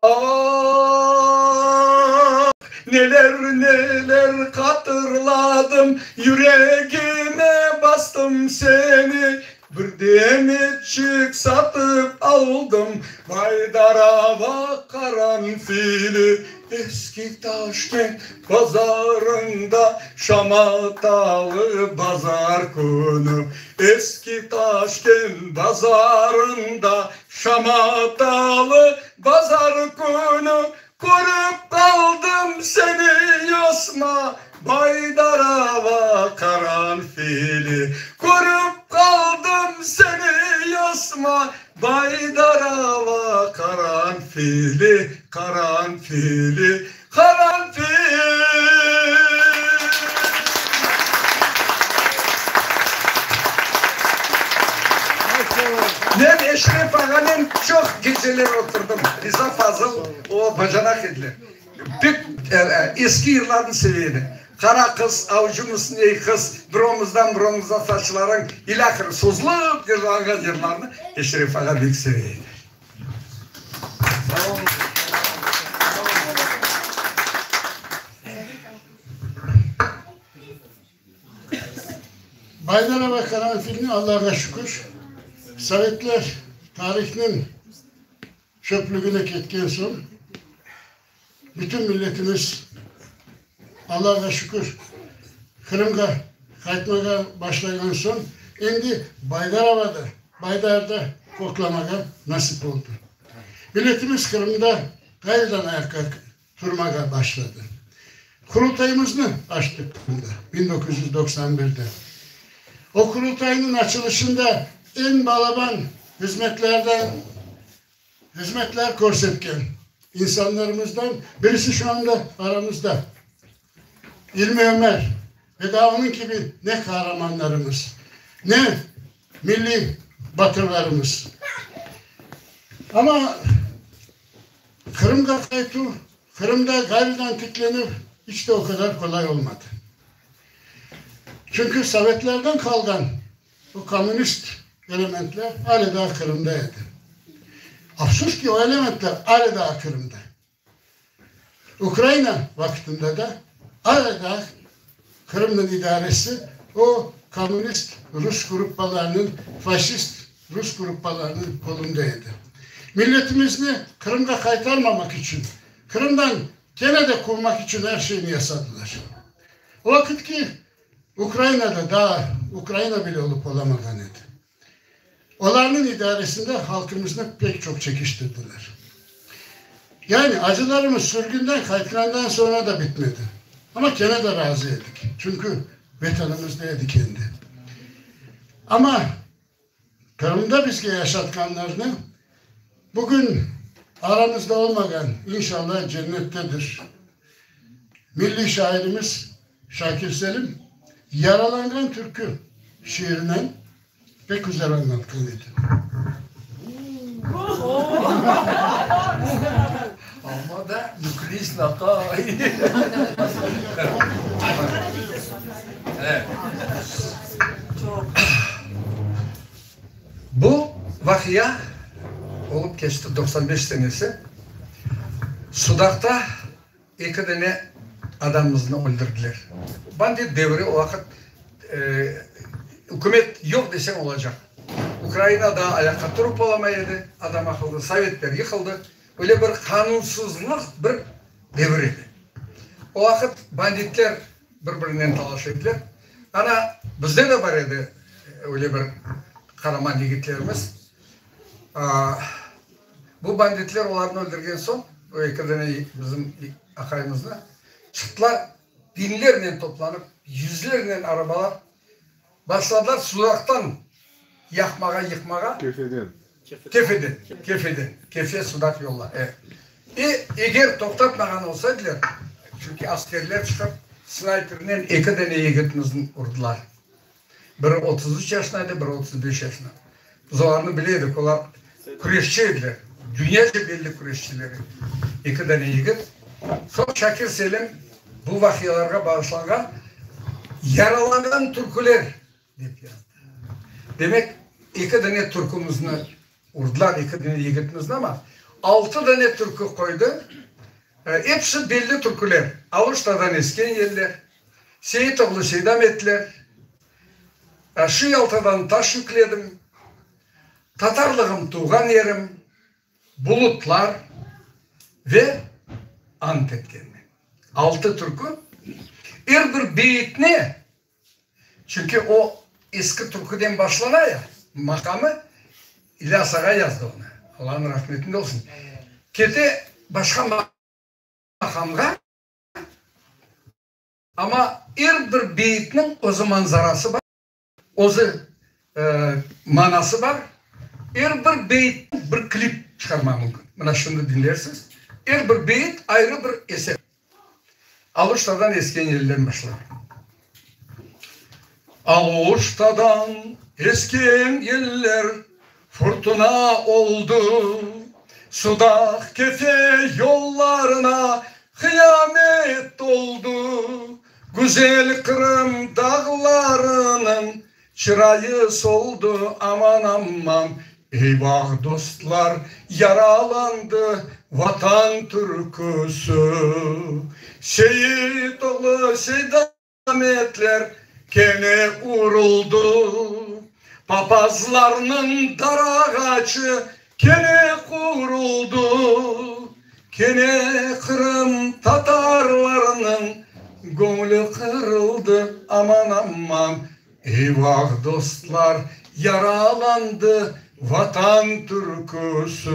Ah, neler-neler hatırladım, Yüregime bastım seni, Bir demetçik satıp aldım, Baydarava qaranfili. Eski Taşkent bazarında şamatalı bazar künü. Eski Taşkent bazarında şamatalı bazar künü. Körip qaldım seni, Yosma, Baydarava qaranfili. Körip qaldım seni, Yosma, Baydarava qaranfili, qaranfili, qaranfil. Men Eşref ağanen çoq geceler oturdım. Riza Fazıl, o bacanaq ediler. Pek eski yırlarnı seve edi. Qara qız, avcımısın, ey qız, bir omuzdan bir omuzğa saçlarıñ, ilâhre sozılıp yırlanğan yırlarnı Eşref ağa bek seve edi. Baydarava karanfilni Allağa şükür, sovetler tarihniñ çöplügine ketken soñ, bütün milletimiz, Allağa şükür, Qırımğa qaytmağa başlağan soñ, endi Baydaravada, Baydarda qoqlamağa nasip oldı. Milletimiz Qırımda ğayrıdan ayaqqa turmağa başladı. Qurultayımıznı açtıq Qırımda 1991-de. O Qurultaynıñ açılışında eñ balaban hızmetlerden hızmetler körsetken insanlarımızdan birisi şu anda aramızda, İlmi Ömer ve daa onıñ kibi ne qahramanlarımız, ne milliy batırlarımız. Amma Qırımğa qaytuv, Qırımda ğayrıdan tiklenüv iç de o qadar qolay olmadı. Çünki sovetlerden qalğan o kommunist elementler ale daa Qırımda edi. Afsus ki, o elementler ale daa Qırımda. Ukraina vaqtında da ale daa Qırımnıñ idaresi o kommunist rus gruppalarınıñ, faşist rus gruppalarınıñ qolunda edi. Milletimizni Qırımğa qaytarmamaq içün, Qırımdan kene de quvmaq içün er şeyni yasadılar. O vaqıt ki, Ukrainada daa Ukraina bile olıp olamağan edi. Olarnıñ idaresinde halqımıznı pek çoq çekiştirdiler. Yani acılarımız sürgünden qaytqandan soñra da bitmedi. Amma kene de razı edik, çünki Vetanımızda edik endi. Amma Qırımda bizge yaşatqanlarnı bugün aramızda olmağan, inşallah cennettedir, milliy şairimiz Şakir Selim Yaralanğan türkü şiirinen pek güzel añlatqan edi. Amma da nüklis naqay. Bu vaqia olıp keçti 95 senesi. Sudaqta Eki dane adamımıznı öldürdiler. Bandit devri, o vaqıt ükümet yoq deseñ olacaq. Ukraina daa ayaqqa turıp olamay edi, adam aqıllı, sovetler yıqıldı. Öyle bir qanunsızlıq bir devir edi. O vaqıt banditler bir-birinen talaş ediler. Ana, bizde de bar edi öyle bir qaraman yigitlerimiz. Bu banditler olarnı öldürgen soñ, o eki dane bizim aqayımıznı, çıqtılar biñlernen toplanıp, yüzlernen arabalar, başladılar Sudaqtan yaqmağa, yıqmağa. Kefeden. Kefeden, Kefeden, Kefe, Sudaq yollar, e. E, eger toqtatmağan olsaydılar, çünki askerler çıqıp, snaypernen eki dane yigitimizni urdılar. Biri 33 yaşında edi, biri 35 yaşında. Biz olarnı bile edik, olar küreşçi ediler, dünyaca belli küreşçiler edi. Eki dane yigit. Soñ Şakir Selim bu vaqialarğa bağışlanğan Yaralanğan türküler dep yazdı. Demek, eki dane türkümizni urdılar, eki dane yigitimizni, amma altı dane türkü qoydı. Episi belli türküler, Aluştadan esken yeller, Seyit oğlu Seydametler, Şu Yaltadan taş yükledim, Tatarlığım tuvğan yerim, Bulutlar ve Ant etkenmen. Altı türkü. Er bir beyitni, çünki o eski türküden başlana ya, maqamı, İlyas ağa yazdı onı, Allanıñ rahmetinde olsun, kete başqa maqamğa, Amma er bir beyitniñ özü manzarası bar, özü manası bar. Er bir beyitten bir klip çıqarmaq mümkün. Mına şimdi diñlersiz. Er bir beyit ayrı bir eser. Aluştadan esken yelden başlar. Aluştadan esken yeller Furtuna oldı, Sudaq Kefe yollarına qıyamet oldı. Güzel Qırım dağlarınıñ çırayı soldı, aman, aman. Eyvah, dostlar, yaralandı Vatan türküsi. Seyit oğlu Seydametler kene uruldı. Papazlarnıñ darağaçı kene quruldı. Kene Qırım tatarlarınıñ göñlü qırıldı, aman, aman. Eyvah, dostlar, yaralandı Vatan türküsi.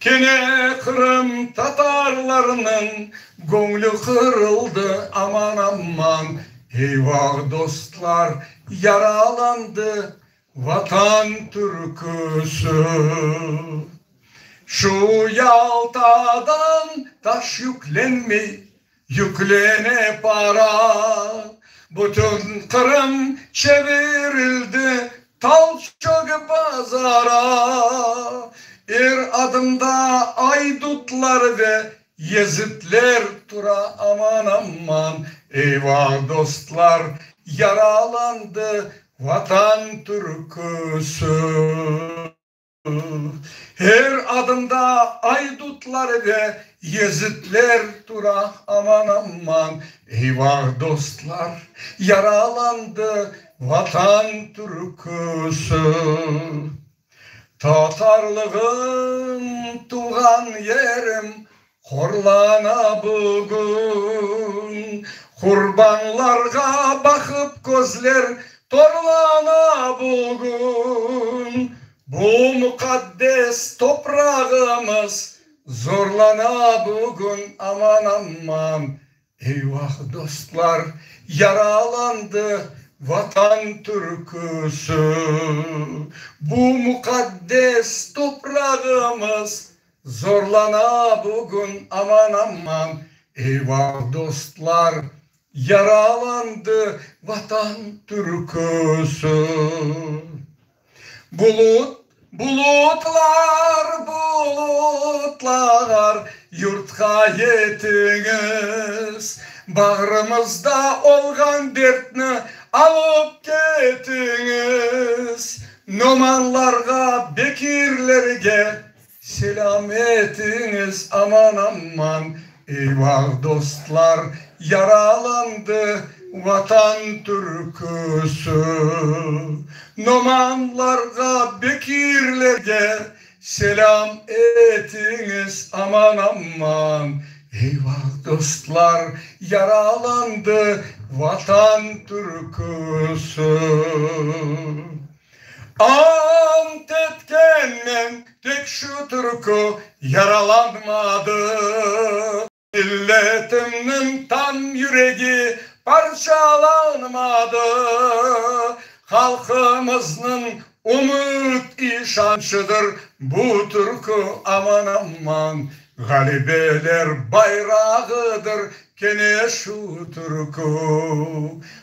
Kene Qırım tatarlarınıñ göñlü qırıldı, aman, aman. Eyvah, dostlar, yaralandı Vatan türküsi. Şu Yaltadan taş yüklenmey, yüklene para. Bütün Qırım çevirildi tal çögü bazara. Er adımda aydutlar ve yezitler tura, aman, aman. Eyvah, dostlar, yaralandı Vatan türküsi. Er adımda aydutlar ve yezitler tura, aman, aman. Eyvah, dostlar, yaralandı Vatan türküsi. Tatarlığım, tuvğan yerim Horlana bugün, Qurbanlarğa baqıp közler torlana bugün. Bu muqaddes toprağımız zorlana bugün, aman, aman. Eyvah, dostlar, yaralandı Vatan türküsi. Bu muqaddes toprağımız Zorlana bugün, aman, aman, Eyvah, dostlar, yaralandı Vatan türküsi. Bulut, bulutlar, bulutlar, yurtqa yetiñiz, Bağrımızda olğan dertni alıp ketiñiz. Nomanlarğa, bekirlerge Selâm etiñiz, aman, aman, Eyvah, dostlar, yaralandı Vatan türküsi. Nomanlarğa, bekirlerge Selâm etiñiz, aman, aman, Eyvah, dostlar, yaralandı Vatan türküsi. Ant etkenmen, tek şu türkü yaralanmadı. Milletimniñ tam yüregi parçalanmadı. Halqımıznıñ ümüt işançıdır bu türkü, aman, aman. Ğalebeler bayrağıdır kene şu türkü.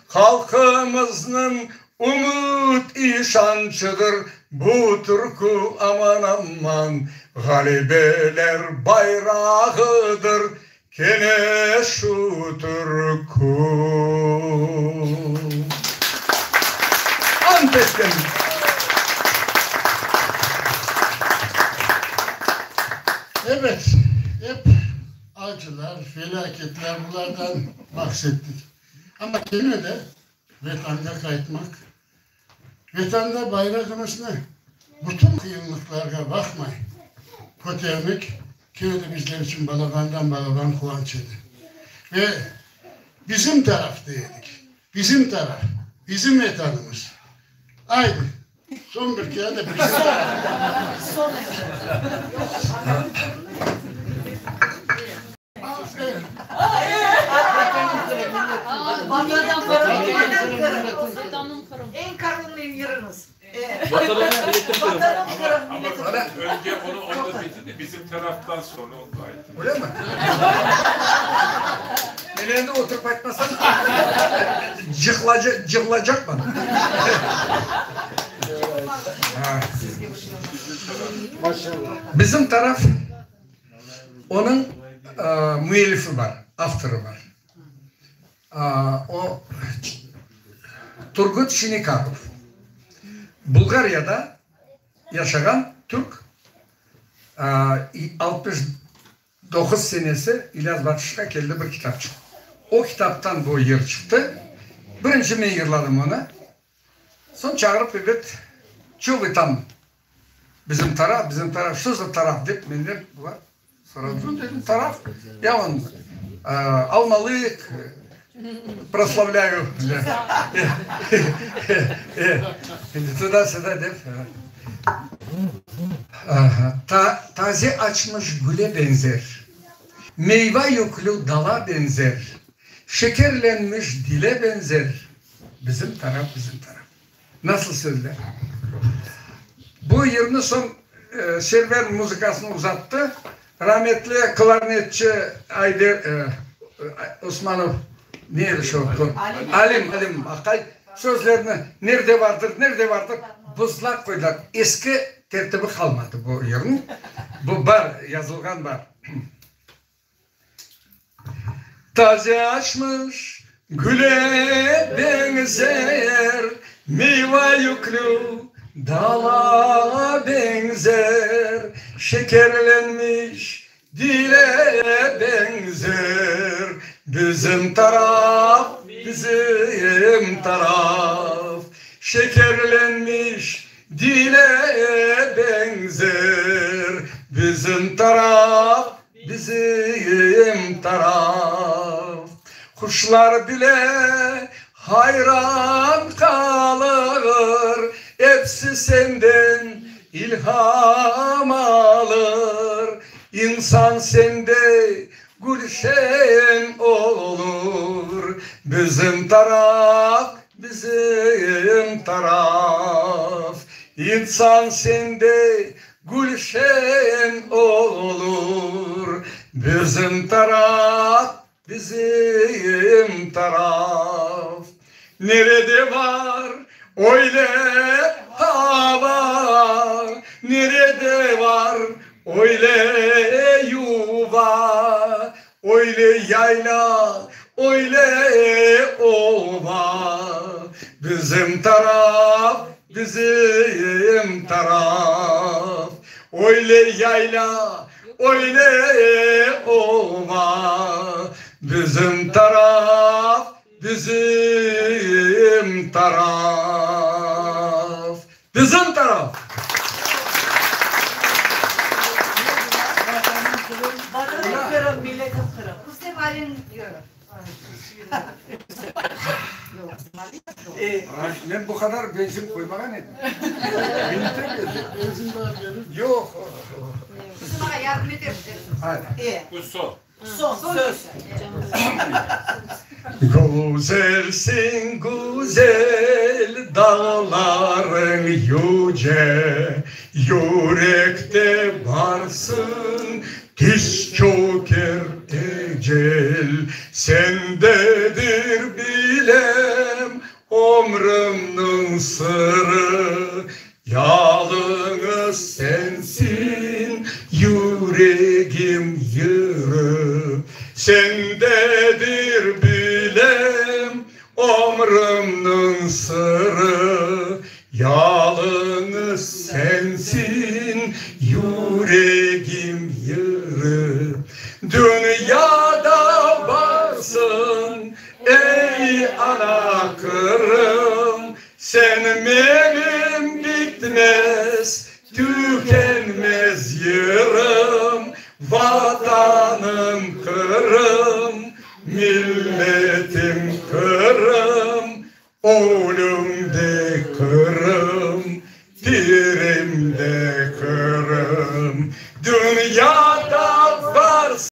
Halqımıznıñ Ümüt işançıdır bu türkü, aman, aman, Ğalebeler bayrağıdır kene şu türkü. Ant ettim! Ebet, ep acılar, felâketler, bulardan bahsettik. Amma kene de Vetanğa qaytmaq, Vetanda bayrağımıznı bütün qıyınlıqlarğa baqmay kötermek kene de bizler içün balabandan balaban quvanç edi. Ve bizim taraf dey edik, bizim taraf, bizim Vetanımız. Aydı, soñ bir kere de bizim taraf. Eñ qarınlı yırıñız. Vatanım Qırım, milletim Qırım. Önce onu onda bitirdi, bizim taraftan sonra onu da ayttı. Öyle mi? Men endi oturıp aytmasam, cığlacaq bana. Bizim taraf. Onıñ müellifi bar, avtorı bar. O, Turgut Şinikarov, Bulğariyada yaşağan türk, 69 senesi İlyas Batışqa keldi bir kitapçıq. O kitaptan bu yır çıqtı. Birinci men yırladım onı. Soñ çağırıp, ebet, ço vı tam bizim taraf, bizim taraf, şto za taraf dep menden bular soradı. Dedim, taraf, ya on Almalıq proslavlâyu, tuda-süda dep. Taze açmış güle beñzer, meyva yüklü dala beñzer, şekerlenmiş dile beñzer, Bizim taraf, bizim taraf. Nasıl sözler? Bu yırnı soñ Server muzıkasını uzattı. Rametli klarnetçi Ayder Osmanov, ne edi şu? Alim, Alim aqay sözlerni nerde vardır, nerde vardır, buzlap qoydılar. Eski tertibi qalmadı bu yırnıñ. Bu bar, yazılğan bar. Taze açmış güle beñzer, Meyva yüklü dala beñzer, Şekerlenmiş dile beñzer, Bizim taraf, bizim taraf. Şekerlenmiş dile beñzer, Bizim taraf, Bizim taraf. Quşlar bile hayran qalır, Epsi senden ilham alır. İnsan sende gülşen olur, Bizim taraf, bizim taraf. İnsan sende Gülşen olur bizim taraf, bizim taraf. Nerede var öyle hava, nerede var öyle yuva, öyle yayla, öyle ova. Bizim taraf, Bizim taraf öyle yayla, öyle ova. Bizim taraf, bizim taraf, bizim taraf! Vatanım Qırım, milletim Qırım. Rustem Alin yırı. Men bu qadar benzin qoymağan edim. Benzin bar dedim. Yoq. Biz maña yardım etermiz. Bu soñ. Soñ söz. Güzelsiñ, güzel, dağlarıñ yüce, Yürekte barsıñ, Tiz çöker ecel, sendedir bilem ömrümniñ sırı, Yalıñız sensin yüregim yırı. Sendedir bilem ömrümniñ sırı, Yalıñız sensin yüregim yırı. Dünyada barsıñ, ey ana Qırım, Sen menim bitmez, tükenmez yırım, Vatanım Qırım, milletim Qırım, Ölüm de Qırım.